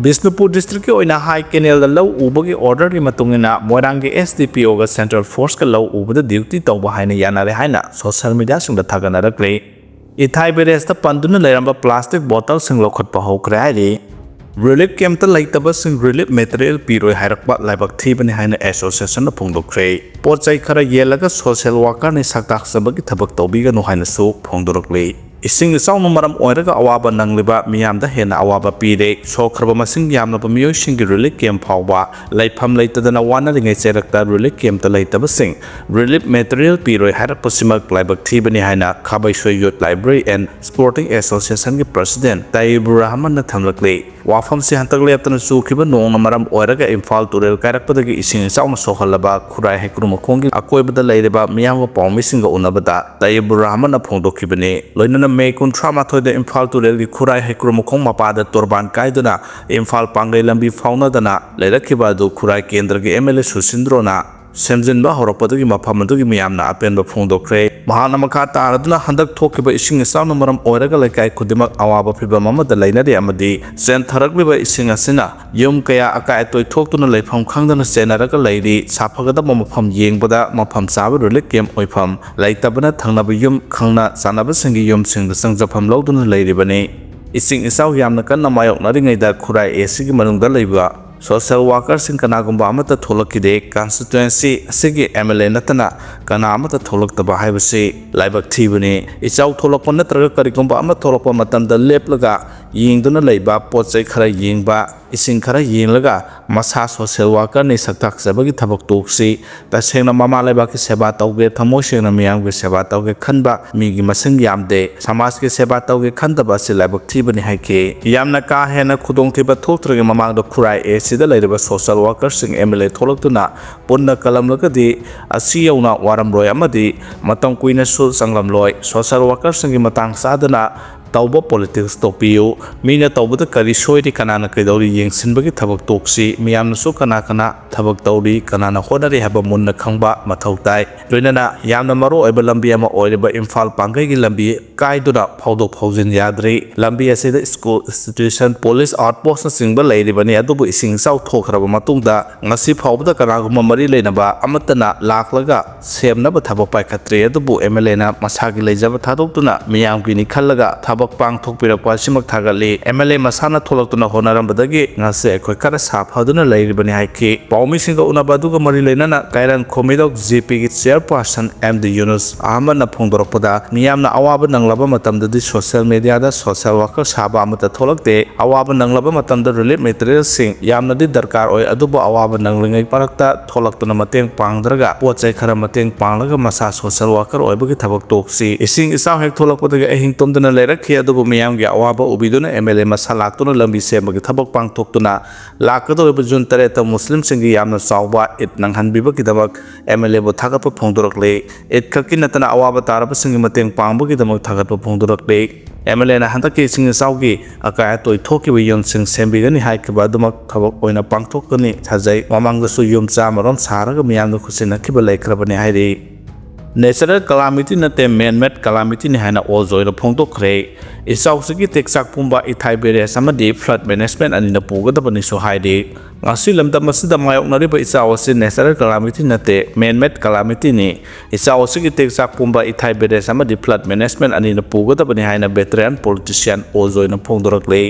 ꯕꯤꯁꯅꯨꯄꯨꯔ ꯗꯤꯁꯇ꯭ꯔꯤꯛꯀꯤ ꯑꯣꯏꯅ ꯍꯥꯏ ꯀꯦꯅꯦꯜꯗ ꯂꯧ ꯎꯕꯒꯤ ꯑꯣꯔꯗꯔꯒꯤ ꯃꯇꯨꯡ ꯏꯟꯅ ꯃꯣꯏꯔꯥꯡꯒꯤ SDPOꯒ ꯁꯦꯟꯇ꯭ꯔꯦꯜ ꯐꯣꯔꯁꯀ ꯂꯧ ꯎꯕꯗ ꯗ꯭ꯌꯨꯇꯤ ꯇꯧꯕ ꯍꯥꯏꯅ ꯌꯥꯅꯔꯦ ꯍꯥꯏꯅ ꯁꯣꯁꯤꯌꯦꯜ ꯃꯤꯗꯤꯌꯥꯁꯤꯡꯗ ꯊꯥꯒꯠꯅꯔꯛꯂꯤ꯫ ꯏꯊꯥꯏ ꯕꯦꯔꯦꯖꯇ ꯄꯟꯗꯨꯅ ꯂꯩꯔꯝꯕ ꯄ꯭ꯂꯥꯁꯇꯤꯛ ꯕꯣꯇꯜꯁꯤꯡ ꯂꯧꯈꯠꯄ ꯍꯧꯈ꯭ꯔꯦ ꯍꯥꯏꯔꯤ꯫ ꯔꯤꯂꯤꯐ ꯀꯦꯝꯞꯇ ꯂꯩꯇꯕꯁꯤꯡ ꯔꯤꯂꯤꯐ ꯃꯦꯇꯔꯤꯌꯦꯜ ꯄꯤꯔꯣꯏ ꯍꯥꯏꯔꯛꯄ ꯂꯥꯏꯕꯛ ꯊꯤꯕꯅꯤ ꯍꯥꯏꯅ ꯑꯦꯁꯣꯁꯤꯌꯦꯁꯟꯅ ꯐꯣꯡꯗꯣꯛꯈ꯭ꯔꯦ꯫ ꯄꯣꯠ ꯆꯩ ꯈꯔ ꯌꯦꯜꯂꯒ ꯁꯣꯁꯤꯌꯦꯜ ꯋꯥꯀꯔꯅꯤ ꯁꯛꯇꯥꯛꯆꯕꯒꯤ ꯊꯕꯛ ꯇꯧꯕꯤꯒꯅꯨ ꯍꯥꯏꯅꯁꯨ ꯐꯣꯡꯗꯣꯔꯛꯂꯤ꯫ ꯏꯁꯤꯡ ꯏꯆꯥꯎꯅ ꯃꯔꯝ ꯑꯣꯏꯔꯒ ꯑꯋꯥꯕ ꯅꯪꯂꯤꯕ ꯃꯤꯌꯥꯝꯗ ꯍꯦꯟꯅ ꯑꯋꯥꯕ ꯄꯤꯔꯦ꯫ ꯁꯣꯛꯈ꯭ꯔꯕ ꯃꯁꯤꯡ ꯌꯥꯝꯂꯕ ꯃꯤꯑꯣꯏꯁꯤꯡꯒꯤ relief camp ꯐꯥꯎꯕ ꯂꯩꯐꯝ ꯂꯩꯇꯗꯅ ꯋꯥꯅꯔꯤꯉꯩ ꯆꯩꯔꯛꯇ relief campꯇ ꯂꯩꯇꯕꯁꯤꯡ relief material ꯄꯤꯔꯣꯏ ꯍꯥꯏꯔꯛꯄꯁꯤꯃꯛ ꯂꯥꯏꯕꯛ ꯊꯤꯕꯅꯤ ꯍꯥꯏꯅ ꯈꯥꯕꯩꯁꯣꯏ Youth Library and Sporting Associationꯒꯤ president ꯇꯌꯤꯕꯨꯔ ꯔꯍꯃꯟꯅ ꯊꯝꯂꯛꯂꯤ꯫ ꯋꯥꯐꯝꯁꯤ ꯍꯟꯇꯛ ꯂꯦꯞꯇꯅ ꯆꯨꯈꯤꯕ ꯅꯣꯡꯅ ꯃꯔꯝ ꯑꯣꯏꯔꯒ ꯏꯝꯐꯥꯜ ꯇꯨꯔꯦꯜ ꯀꯥꯏꯔꯛꯄꯗꯒꯤ ꯏꯁꯤꯡ ꯏꯆꯥꯎꯅ ꯁꯣꯛꯍꯜꯂꯕ ꯈꯨꯔꯥꯏ ꯍꯩꯀ꯭ꯔꯨ ꯃꯈꯣꯡꯒꯤ ꯑꯀꯣꯏꯕꯗ ꯂꯩꯔꯤꯕ ꯃꯤꯌꯥꯝꯒ ꯄꯥꯎꯃꯤꯁꯤꯡꯒ ꯎꯅꯕꯗ ꯇꯌꯤꯕꯨꯔ ꯔꯍꯃꯟꯅ ꯐꯣꯡꯗꯣꯛꯈꯤꯕꯅꯤ꯫ ꯂꯣꯏꯅꯅ ꯃꯦ ꯀꯨꯟꯊ꯭ꯔꯥ ꯃꯥꯊꯣꯏꯗ ꯏꯝꯐꯥꯜ ꯇꯨꯔꯦꯜꯒꯤ ꯈꯨꯔꯥꯏ ꯍꯩꯀ꯭ꯔꯨ ꯃꯈꯣꯡ ꯃꯄꯥꯗ ꯇꯣꯔꯕꯥꯟ ꯀꯥꯏꯗꯨꯅ ꯏꯝꯐꯥꯜ ꯄꯥꯡꯒꯩ ꯂꯝꯕꯤ ꯐꯥꯎꯅꯗꯅ ꯂꯩꯔꯛꯈꯤꯕ ꯑꯗꯨ ꯈꯨꯔꯥꯏ ꯀꯦꯟꯗ꯭ꯔꯒꯤ MLA ꯁꯨꯁꯤꯟꯗ꯭ꯔꯣꯅ ꯁꯦꯝꯖꯤꯟꯕ ꯍꯧꯔꯛꯄꯗꯒꯤ ꯃꯐꯝ ꯑꯗꯨꯒꯤ ꯃꯤꯌꯥꯝꯅ ꯑꯄꯦꯟꯕ ꯐꯣꯡꯗꯣꯛꯈ꯭ꯔꯦ꯫ ꯃꯍꯥꯛꯅ ꯃꯈꯥ ꯇꯥꯔꯗꯨꯅ ꯍꯟꯗꯛ ꯊꯣꯛꯈꯤꯕ ꯏꯁꯤꯡ ꯏꯆꯥꯎꯅ ꯃꯔꯝ ꯑꯣꯏꯔꯒ ꯂꯩꯀꯥꯏ ꯈꯨꯗꯤꯡꯃꯛ ꯑꯋꯥꯕ ꯐꯤꯚꯝ ꯑꯃꯗ ꯂꯩꯅꯔꯤ ꯑꯃꯗꯤ ꯆꯦꯟꯊꯔꯛꯂꯤꯕ ꯏꯁꯤꯡ ꯑꯁꯤꯅ ꯌꯨꯝ ꯀꯌꯥ ꯑꯀꯥꯏ ꯑꯇꯣꯏ ꯊꯣꯛꯇꯨꯅ ꯂꯩꯐꯝ ꯈꯪꯗꯅ ꯆꯦꯟꯅꯔꯒ ꯂꯩꯔꯤ꯫ ꯁꯥꯐꯒꯗꯕ ꯃꯐꯝ ꯌꯦꯡꯕꯗ ꯃꯐꯝ ꯆꯥꯕ relief camp ꯑꯣꯏꯐꯝ ꯂꯩꯇꯕꯅ ꯊꯪꯅꯕ ꯌꯨꯝ ꯈꯪꯅ ꯆꯥꯟꯅꯕꯁꯤꯡꯒꯤ ꯌꯨꯝꯁꯤꯡꯗ ꯆꯪꯖꯐꯝ ꯂꯧꯗꯨꯅ ꯂꯩꯔꯤꯕꯅꯤ꯫ ꯏꯁꯤꯡ ꯏꯆꯥꯎ ꯌꯥꯝꯅ ꯀꯟꯅ ꯃꯥꯌꯣꯛꯅꯔꯤꯉꯩꯗ ꯈꯨꯔꯥꯏ ACꯒꯤ ꯃꯅꯨꯡꯗ ꯂꯩꯕ social workerꯁꯤꯡ ꯀꯅꯥꯒꯨꯝꯕ ꯑꯃꯠꯇ ꯊꯣꯛꯂꯛꯈꯤꯗꯦ꯫ Constituency ꯑꯁꯤꯒꯤ MLA ꯅꯠꯇꯅ ꯀꯅꯥ ꯑꯃꯠꯇ ꯊꯣꯛꯂꯛꯇꯕ ꯍꯥꯏꯕꯁꯤ ꯂꯥꯏꯕꯛ ꯊꯤꯕꯅꯤ꯫ ꯏꯆꯥꯎ ꯊꯣꯛꯂꯛꯄ ꯅꯠꯇ꯭ꯔꯒ ꯀꯔꯤꯒꯨꯝꯕ ꯑꯃ ꯊꯣꯛꯂꯛꯄ ꯃꯇꯝꯗ ꯂꯦꯞꯂꯒ ꯌꯦꯡꯗꯨꯅ ꯂꯩꯕ, ꯄꯣꯠ ꯆꯩ ꯈꯔ ꯌꯦꯡꯕ, ꯏꯁꯤꯡ ꯈꯔ ꯌꯦꯡꯂꯒ ꯃꯁꯥ social workerꯅꯤ ꯁꯛꯇꯥꯛꯆꯕꯒꯤ ꯊꯕꯛ ꯇꯣꯛꯁꯤ꯫ ꯇꯁꯦꯡꯅ ꯃꯃꯥ ꯂꯩꯕꯥꯛꯀꯤ ꯁꯦꯕꯥ ꯇꯧꯒꯦ, ꯊꯃꯣꯏ ꯁꯦꯡꯅ ꯃꯤꯌꯥꯝꯒꯤ ꯁꯦꯕꯥ ꯇꯧꯒꯦ ꯈꯟꯕ ꯃꯤꯒꯤ ꯃꯁꯤꯡ ꯌꯥꯝꯗꯦ꯫ ꯁꯃꯥꯖꯀꯤ ꯁꯦꯕꯥ ꯇꯧꯒꯦ ꯈꯟꯗꯕ ꯑꯁꯤ ꯂꯥꯏꯕꯛ ꯊꯤꯕꯅꯤ ꯍꯥꯏꯈꯤ꯫ ꯌꯥꯝꯅ ꯀꯥ ꯍꯦꯟꯅ ꯈꯨꯗꯣꯡꯊꯤꯕ ꯊꯣꯛꯇ꯭ꯔꯤꯉꯩ ꯃꯃꯥꯡꯗ ꯈꯨꯔꯥꯏ ACꯗ ꯂꯩꯔꯤꯕ social workerꯁꯤꯡ MLA ꯊꯣꯛꯂꯛꯇꯨꯅ ꯄꯨꯟꯅ ꯀꯜꯂꯝꯂꯒꯗꯤ ꯑꯁꯤ ꯌꯧꯅ ꯋꯥꯔꯝꯂꯣꯏ ꯑꯃꯗꯤ ꯃꯇꯝ ꯀꯨꯏꯅꯁꯨ ꯆꯪꯂꯝꯂꯣꯏ꯫ Social workerꯁꯤꯡꯒꯤ ꯃꯇꯥꯡ ꯆꯥꯗꯅ ꯇꯧꯕ politics ꯇꯣꯛꯄꯤꯌꯨ꯫ ꯃꯤꯅ ꯇꯧꯕꯗ ꯀꯔꯤ ꯁꯣꯏꯔꯤ, ꯀꯅꯥꯅ ꯀꯩꯗꯧꯔꯤ ꯌꯦꯡꯁꯤꯟꯕꯒꯤ ꯊꯕꯛ ꯇꯣꯛꯁꯤ꯫ ꯃꯤꯌꯥꯝꯅꯁꯨ ꯀꯅꯥ ꯀꯅꯥ ꯊꯕꯛ ꯇꯧꯔꯤ, ꯀꯅꯥꯅ ꯍꯣꯠꯅꯔꯤ ꯍꯥꯏꯕ ꯃꯨꯟꯅ ꯈꯪꯕ ꯃꯊꯧ ꯇꯥꯏ꯫ ꯂꯣꯏꯅꯅ ꯌꯥꯝꯅ ꯃꯔꯨ ꯑꯣꯏꯕ ꯂꯝꯕꯤ ꯑꯃ ꯑꯣꯏꯔꯤꯕ ꯏꯝꯐꯥꯜ ꯄꯥꯡꯒꯩꯒꯤ ꯂꯝꯕꯤ ꯀꯥꯏꯗꯨꯅ ꯐꯥꯎꯗꯣꯛ ꯐꯥꯎꯖꯤꯟ ꯌꯥꯗ꯭ꯔꯤ꯫ ꯂꯝꯕꯤ ꯑꯁꯤꯗ school, institution, police outpostꯅꯆꯤꯡꯕ ꯂꯩꯔꯤꯕꯅꯤ, ꯑꯗꯨꯕꯨ ꯏꯁꯤꯡ ꯏꯆꯥꯎ ꯊꯣꯛꯈ꯭ꯔꯕ ꯃꯇꯨꯡꯗ ꯉꯁꯤ ꯐꯥꯎꯕꯗ ꯀꯅꯥꯒꯨꯝꯕ ꯃꯔꯤ ꯂꯩꯅꯕ ꯑꯃꯠꯇꯅ ꯂꯥꯛꯂꯒ ꯁꯦꯝꯅꯕ ꯊꯕꯛ ꯄꯥꯏꯈꯠꯇ꯭ꯔꯤ꯫ ꯑꯗꯨꯕꯨ MLAꯅ ꯃꯁꯥꯒꯤ ꯂꯩꯖꯕ ꯊꯥꯗꯣꯛꯇꯨꯅ ꯃꯤꯌꯥꯝꯒꯤꯅꯤ ꯈꯜꯂꯒ ꯊꯕꯛ ꯄꯥꯡꯊꯣꯛꯄꯤꯔꯛꯄ ꯑꯁꯤꯃꯛ ꯊꯥꯒꯠꯂꯤ꯫ ꯑꯦꯝ ꯑꯦꯜ ꯑꯦ ꯃꯁꯥꯅ ꯊꯣꯛꯂꯛꯇꯨꯅ ꯍꯣꯠꯅꯔꯝꯕꯗꯒꯤ ꯉꯁꯤ ꯑꯩꯈꯣꯏ ꯈꯔ ꯁꯥꯐꯗꯨꯅ ꯂꯩꯔꯤꯕꯅꯤ ꯍꯥꯏꯈꯤ꯫ ꯄꯥꯎꯃꯤꯁꯤꯡꯒ ꯎꯅꯕ ꯑꯗꯨꯒ ꯃꯔꯤ ꯂꯩꯅꯅ ꯀꯩꯔꯟ ꯈꯣꯃꯤꯗꯧ ꯖꯤ ꯄꯤꯒꯤ ꯆꯤꯌꯔꯄꯔꯁꯟ ꯑꯦꯝ ꯗꯤ ꯌꯨꯅꯨꯁ ꯑꯍꯃꯗꯅ ꯐꯣꯡꯗꯣꯔꯛꯄꯗ, ꯃꯤꯌꯥꯝꯅ ꯑꯋꯥꯕ ꯅꯪꯂꯕ ꯃꯇꯝꯗꯗꯤ ꯁꯣꯁꯤꯌꯦꯜ ꯃꯦꯗꯤꯌꯥꯗ ꯁꯣꯁꯤꯌꯦꯜ ꯋꯥꯀꯔ ꯁꯥꯕ ꯑꯃꯠꯇ ꯊꯣꯛꯂꯛꯇꯦ꯫ ꯑꯋꯥꯕ ꯅꯪꯂꯕ ꯃꯇꯝꯗ ꯔꯤꯂꯤꯐ ꯃꯦꯇꯔꯤꯌꯦꯜꯁꯤꯡ ꯌꯥꯝꯅꯗꯤ ꯗꯔꯀꯥꯔ ꯑꯣꯏ, ꯑꯗꯨꯕꯨ ꯑꯋꯥꯕ ꯅꯪꯂꯤꯉꯩ ꯃꯔꯛꯇ ꯊꯣꯛꯂꯛꯇꯨꯅ ꯃꯇꯦꯡ ꯄꯥꯡꯗ꯭ꯔꯒ ꯄꯣꯠ ꯆꯩ ꯈꯔ ꯃꯇꯦꯡ ꯄꯥꯡꯂꯒ ꯃꯁꯥ ꯁꯣꯁꯤꯌꯦꯜ ꯋꯥꯀꯔ ꯑꯣꯏꯕꯒꯤ ꯊꯕꯛ ꯇꯣꯛꯁꯤ꯫ ꯏꯁꯤꯡ ꯏꯆꯥꯎ ꯍꯦꯛ ꯊꯣꯛꯂꯛꯄꯗꯒꯤ ꯑꯍꯤꯡ ꯇꯨꯝꯗꯅ ꯂꯩꯔꯛꯈꯤ, ꯑꯗꯨꯕꯨ ꯃꯤꯌꯥꯝꯒꯤ ꯑꯋꯥꯕ ꯎꯕꯤꯗꯨꯅ ꯑꯦꯝ ꯑꯦꯜ ꯑꯦ ꯃꯁꯥ ꯂꯥꯛꯇꯨꯅ ꯂꯝꯕꯤ ꯁꯦꯝꯕꯒꯤ ꯊꯕꯛ ꯄꯥꯡꯊꯣꯛꯇꯨꯅ ꯂꯥꯛꯀꯗꯧꯔꯤꯕ ꯖꯨꯟ ꯇꯔꯦꯠꯇ ꯃꯨꯁꯂꯤꯝꯁꯤꯡꯒꯤ ꯌꯥꯝꯅ ꯆꯥꯎꯕ ꯏꯗ ꯅꯪꯍꯟꯕꯤꯕꯒꯤꯗꯃꯛ ꯑꯦꯝ ꯑꯦꯜ ꯑꯦꯕꯨ ꯊꯥꯒꯠꯄ ꯐꯣꯡꯗꯣꯔꯛꯂꯤ꯫ ꯏꯗ ꯈꯛꯀꯤ ꯅꯠꯇꯅ ꯑꯋꯥꯕ ꯇꯥꯔꯕꯁꯤꯡꯒꯤ ꯃꯇꯦꯡ ꯄꯥꯡꯕꯒꯤꯗꯃꯛ ꯊꯥꯒꯠꯄ ꯐꯣꯡꯗꯣꯔꯛꯂꯤ꯫ ꯑꯦꯝ ꯑꯦꯜ ꯑꯦꯅ ꯍꯟꯗꯛꯀꯤ ꯏꯁꯤꯡ ꯏꯆꯥꯎꯒꯤ ꯑꯀꯥꯏ ꯑꯇꯣꯏ ꯊꯣꯛꯈꯤꯕ ꯌꯨꯝꯁꯤꯡ ꯁꯦꯝꯕꯤꯒꯅꯤ ꯍꯥꯏꯈꯤꯕ ꯑꯗꯨꯃꯛ ꯊꯕꯛ ꯑꯣꯏꯅ ꯄꯥꯡꯊꯣꯛꯀꯅꯤ ꯊꯥꯖꯩ꯫ ꯃꯃꯥꯡꯗꯁꯨ ꯌꯨꯝ ꯆꯥꯝꯃꯔꯣꯝ ꯁꯥꯔꯒ ꯃꯤꯌꯥꯝꯅ ꯈꯨꯠꯁꯤꯟꯅꯈꯤꯕ ꯂꯩꯈ꯭ꯔꯕꯅꯤ ꯍꯥꯏꯔꯤ꯫ ꯅꯦꯆꯔꯦꯜ ꯀꯂꯥꯃꯤꯇꯤ ꯅꯠꯇꯦ, ꯃꯦꯟ ꯃꯦꯗ ꯀꯂꯥꯃꯤꯇꯤꯅꯤ ꯍꯥꯏꯅ ꯑꯣꯖꯣꯏꯅ ꯐꯣꯡꯗꯣꯛꯈ꯭ꯔꯦ꯫ ꯏꯆꯥꯎꯁꯤꯒꯤ ꯇꯦꯛꯆꯥꯛ ꯄꯨꯝꯕ ꯏꯊꯥꯏ ꯕꯦꯔꯦꯖ ꯑꯃꯗꯤ ꯐ꯭ꯂꯗ ꯃꯦꯅꯦꯖꯃꯦꯟ ꯑꯅꯤꯅ ꯄꯨꯒꯗꯕꯅꯤꯁꯨ ꯍꯥꯏꯔꯤ꯫ ꯉꯁꯤ ꯂꯝꯗꯝ ꯑꯁꯤꯗ ꯃꯥꯌꯣꯛꯅꯔꯤꯕ ꯏꯆꯥꯎ ꯑꯁꯤ ꯅꯦꯆꯔꯦꯜ ꯀꯂꯥꯃꯤꯇꯤ ꯅꯠꯇꯦ, ꯃꯦꯟ ꯃꯦꯗ ꯀꯂꯥꯃꯤꯇꯤꯅꯤ꯫ ꯏꯆꯥꯎ ꯑꯁꯤꯒꯤ ꯇꯦꯛꯆꯥꯛ ꯄꯨꯝꯕ ꯏꯊꯥꯏ ꯕꯦꯔꯦꯖ ꯑꯃꯗꯤ ꯐ꯭ꯂꯗ ꯃꯦꯅꯦꯖꯃꯦꯟ ꯑꯅꯤꯅ ꯄꯨꯒꯗꯕꯅꯤ ꯍꯥꯏꯅ ꯚꯦꯇꯔꯥꯟ ꯄꯣꯂꯤꯇꯤꯁꯤꯌꯥꯟ ꯑꯣꯖꯣꯏꯅ ꯐꯣꯡꯗꯣꯔꯛꯂꯤ꯫